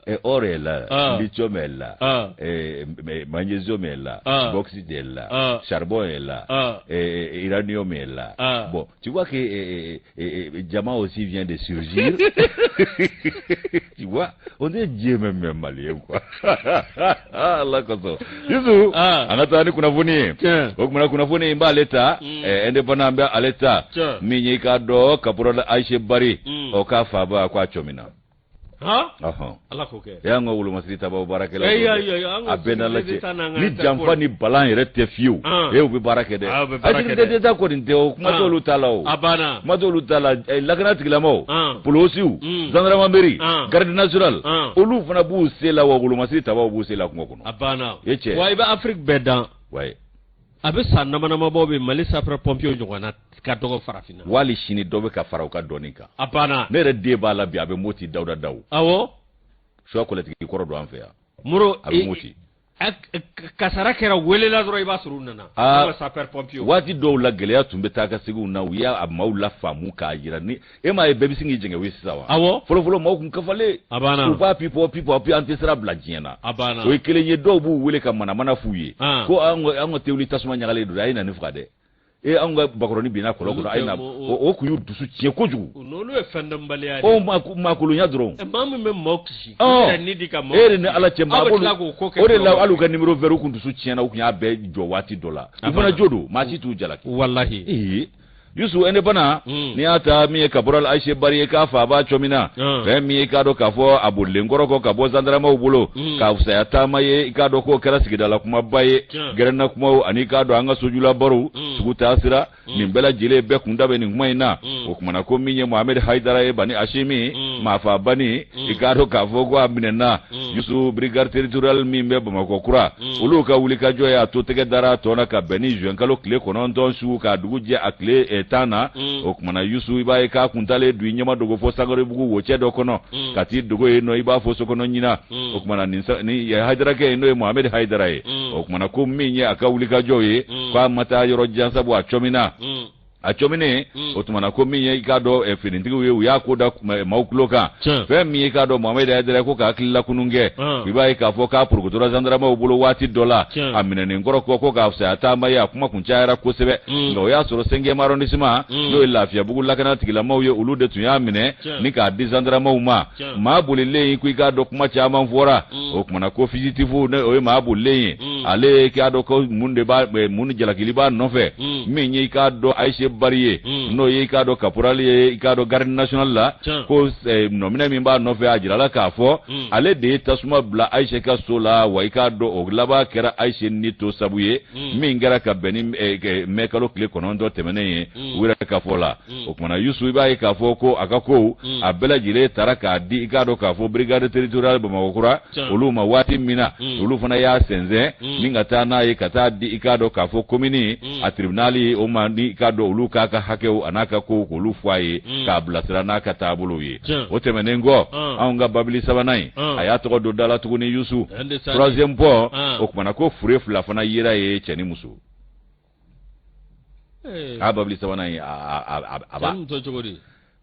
Et or est là, lithium est là, et, magnésium est là, bauxite est là, charbon est là, et, uranium est là. Bon, tu vois que et, et, diamant aussi vient de surgir. Tu vois, on dirait Dieu même est malien, quoi. Allah kosɔn. Yusu, an ka taa ni kunnafoni ye. O kumana kunnafoni in b'ale ta, indépendant bɛ ale ta, min ye i k'a dɔn caporal Ayise Bari, o k'a faba ko a cɔmina. Ala k'o kɛ. E y'an ka wolomasiri tabaw baarakɛlaw a bɛɛ n'Ala cɛ ni janfa ni balan yɛrɛ tɛ fiyewu e u bɛ baara kɛ dɛ sécurité d'État kɔni tɛ o kuma t'olu ta la o kuma t'olu ta la lakana tigilamaaw polosiw gendarmerie garde nationale olu fana b'u se la wa wolomasiri tabaw b'u se la kungo kɔnɔ a banna e cɛ wa i bɛ Afrique bɛɛ dan wayi a bɛ san dama dama bɔ bi Mali sapeur pompier ɲɔgɔnna ka dɔgɔ farafinna wali sini dɔ bɛ ka fara u ka dɔnni kan a banna ne yɛrɛ den b'a la bi a bɛ Moti Dawuda Daw awɔ suwa kɔlɛtigi kɔrɔ don an fɛ yan Moro a bɛ Moti kasara kɛra welela dɔrɔn i b'a sɔrɔ u nana aa sapeur pompier waati dɔw la gɛlɛya tun bɛ taa ka seginw na u y'a maaw lafaamu k'a jira ni e m'a ye bɛɛ bɛ sin k'i jɛngɛ wuli sisan wa awɔ fɔlɔfɔlɔ maaw tun kafalen a banna u b'a pipɔ pipɔ pi an tɛ sira bila diɲɛ na a banna o ye kelen ye dɔw b'u wele ka manamana f'u ye ko an ka tewuli tasuma ɲagalen don a ye na nin faga dɛ e anw ka bakɔrɔni binna kɔlɔn kɔnɔ a ye na o kun y'u dusu tiɲɛ kojugu n'olu ye fɛndɔnbaliya de o maakolonya dɔrɔn maa min bɛ maaw kisi i yɛrɛ ni di ka maaw e yɛrɛ ni ala cɛ maa b'olu o de la hali u ka numéro vert u kun dusu tiɲɛna u kun y'a bɛɛ jɔ waati dɔ la u fana jo don maa si t'u jalaki walahi ee Yusu indépendant n'i y'a ta min ye caporal Ayise Bari ye k'a fa b'a cɔmina fɛn min ye i k'a dɔn k'a fɔ a bolilen kɔrɔ kɔ ka bɔ zandaramaw bolo k'a fisaya taama ye i k'a dɔn k'o kɛra sigidala kumaba ye gɛrɛnna kumaw ani i k'a dɔn an ka sojula barow sugu taasira nin bɛɛ lajɛlen bɛɛ kunda bɛ nin kuma in na o kumana ko min ye Mohamed Hayidara ye Bani Asimi maafa bani i k'a dɔn k'a fɔ ko a minɛna Yusu brigade territoriale min bɛ Bamakɔ kura olu ka wulikajɔ y'a to tɛgɛ dara a tɔ na ka bɛn ni juin kalo tile 9 su k'a dugu jɛ a tile 10 na o kumana Yusu i b'a ye k'a kun taalen don i ɲɛma dogo fo Sangarebugu wocɛ dɔ kɔnɔ ka t'i dogo yen nɔ i b'a fɔ sokɔnɔ ɲina o kumana nin Hayidarakɛ in n'o ye Mohamed Hayidara ye o kumana ko min ye a ka wulikajɔw ye k'a ma taa yɔrɔ jan sabu a cɔmina a cɔminen o tuma na ko min ye i k'a dɔn finitigiw ye u y'a ko da maaw tulo kan fɛn min ye i k'a dɔn Mohamed Hayidara ko ka hakili lakunun kɛ i b'a ye k'a fɔ k'a porokotora zandaramaw bolo waati dɔ la a minɛnen kɔrɔ kɔ ko k'a fisaya taama ye a kuma kun cayara kosɛbɛ nka o y'a sɔrɔ cinquième arrondissement n'o ye Lafiyabugu lakana tigilamaw ye olu de tun y'a minɛ ni k'a di zandaramaw ma maa bolilen ko i k'a dɔn kuma caman fɔra o kumana ko fugitif o ye maa bolilen ye ale k'a dɔn ko mun de b'a mun jalakili b'a nɔfɛ min ye i k'a dɔn Ayise Bari ye n'o ye i k'a dɔn caporal ye i k'a dɔn garde nationale la ko nɔminɛ min b'a nɔfɛ a jirala k'a fɔ ale de ye tasuma bila Ayise ka so la wa i k'a dɔn o laban kɛra Ayise ni to sabu ye min kɛra ka bɛn ni mɛ kalo tile 9 tɛmɛnen ye u yɛrɛ ka fɔ la o kumana Yusu i b'a ye k'a fɔ ko a ka kow a bɛɛ lajɛlen taara k'a di i k'a dɔn k'a fɔ brigade territoriale Bamakɔ kura olu ma waati min na olu fana y'a sɛnsɛn ni ka taa n'a ye ka taa di i k'a dɔn k'a fɔ komini a tribunal o ma ni i k'a dɔn olu k'a ka hakɛw a n'a ka kow k'olu fɔ a ye k'a bilasira n'a ka taabolow ye o tɛmɛnen kɔ anw ka babili sabanan in a y'a tɔgɔ don da la tuguni Yusu troisième pont o kumana ko fure 2 fana yera ye cɛ ni muso a babili sabanan ye a b'a cogo di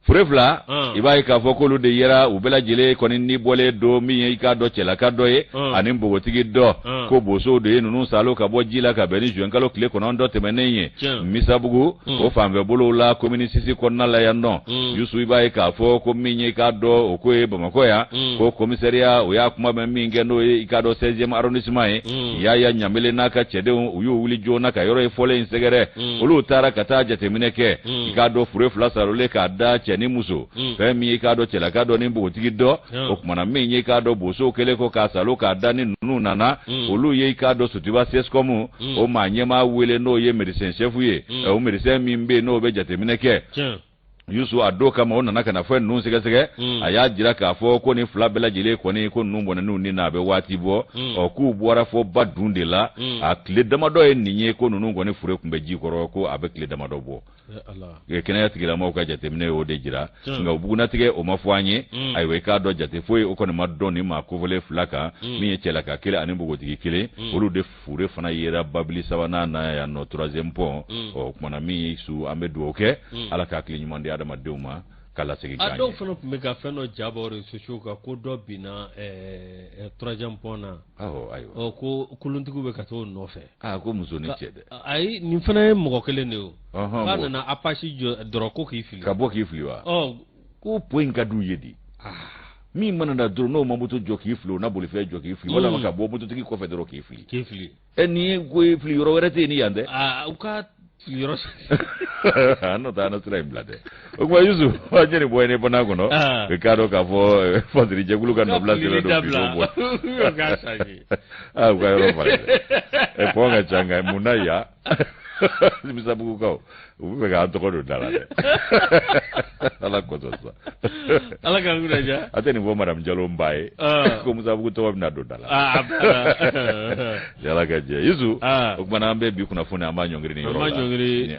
fure 2 i b'a ye k'a fɔ k'olu de yera u bɛɛ lajɛlen kɔni ni bɔlen don min ye i k'a dɔn cɛlaka dɔ ye ani npogotigi dɔ ko bosow de ye ninnu salo ka bɔ ji la ka bɛn ni juin kalo tile 9 tɛmɛnen ye Misabugu o fanfɛ bolow la commune six kɔnɔna la yan nɔ Yusu i b'a ye k'a fɔ ko min ye i k'a dɔn o ko ye Bamakɔ yan ko commissariat o y'a kuma mɛn min kɛ n'o ye i k'a dɔn 16e arrondissement ye Yaya Ɲanbele n'a ka cɛdenw u y'u wuli joona ka yɔrɔ ye fɔlen in sɛgɛrɛ olu taara ka taa jateminɛ kɛ i k'a dɔn fure 2 salolen k'a da cɛ ni muso fɛn min ye i k'a dɔn cɛlaka dɔ ni npogotigi dɔ o kumana min ye i k'a dɔn bosow kɛlen kɔ k'a salo k'a da ni ninnu nana olu ye i k'a dɔn Sotuba CSCOM o maa ɲɛmaa wele n'o ye médecin chef ye o médecin min bɛ yen n'o bɛ jateminɛ kɛ Yusu a don kama o nana ka na fɛn ninnu sɛgɛsɛgɛ a y'a jira k'a fɔ ko ni 2 bɛɛ lajɛlen kɔni ko ninnu bɔnɛn'u ni na a bɛ waati bɔ ɔ k'u bɔra fɔ ba dun de la a tile damadɔ ye nin ye ko ninnu kɔni fure tun bɛ ji kɔrɔ ko a bɛ tile damadɔ bɔ kɛnɛya tigilamɔgɔw ka jateminɛ y'o de jira nka o bugunnatigɛ o ma fɔ an ye ayiwa i k'a dɔn jate foyi o kɔni ma dɔn nin maa kofɔlen 2 kan min ye cɛlaka kelen ani npogotigi kelen olu de fure fana yera babili sabanan na yan nɔ troisième pont ɔ kumana min ye su an bɛ dugawu kɛ Ala ka hakili ɲuman di adamadenw ma ka lasegin k'an ye. A dɔw fana tun bɛ ka fɛn dɔ ja bɔ réseaux sociaux kan ko dɔ binna troisième pont na. Awɔ ayiwa. Ɔ ko kolontigiw bɛ ka t'o nɔfɛ. Aa ko muso ni cɛ dɛ. Ayi nin fana ye mɔgɔ kelen de ye o. K'a nana Apache jɔ dɔrɔn ko k'i fili. Ka bɔ k'i fili wa? Ɔ. Ko pont in ka d'u ye de. Min mana na dɔrɔn n'o ma moto jɔ k'i fili o na bolifɛn jɔ k'i fili walima ka bɔ mototigi kɔfɛ dɔrɔn k'i fili. K'i fili. Ɛ nin ye ko ye fili yɔrɔ wɛrɛ tɛ yen ni yan tɛ. Aa u ka fili yɔrɔ. An n'o tɛ an na sira in bila dɛ. O tuma Yusu an ye nin bɔ indépendant kɔnɔ. I k'a dɔn k'a fɔ fasiri jɛkulu ka nɔbila sɛbɛn don bi n'o bɔ. U k'a changer. Aa u ka yɔrɔ falen dɛ. Ɛ pont ka ca nka mun na yan. Misabugukaw u bɛ fɛ k'an tɔgɔ don da la dɛ. Ala kosɔn sa. Ala k'an kunna diya. A tɛ nin fɔ madame Jalo n ba ye. Ko Musabugu tɔgɔ bɛna don da la. Ala ka jɛ Yusu. O tuma na an bɛ bi kunnafoni an b'a ɲɔngiri nin yɔrɔ la. An b'a ɲɔngiri.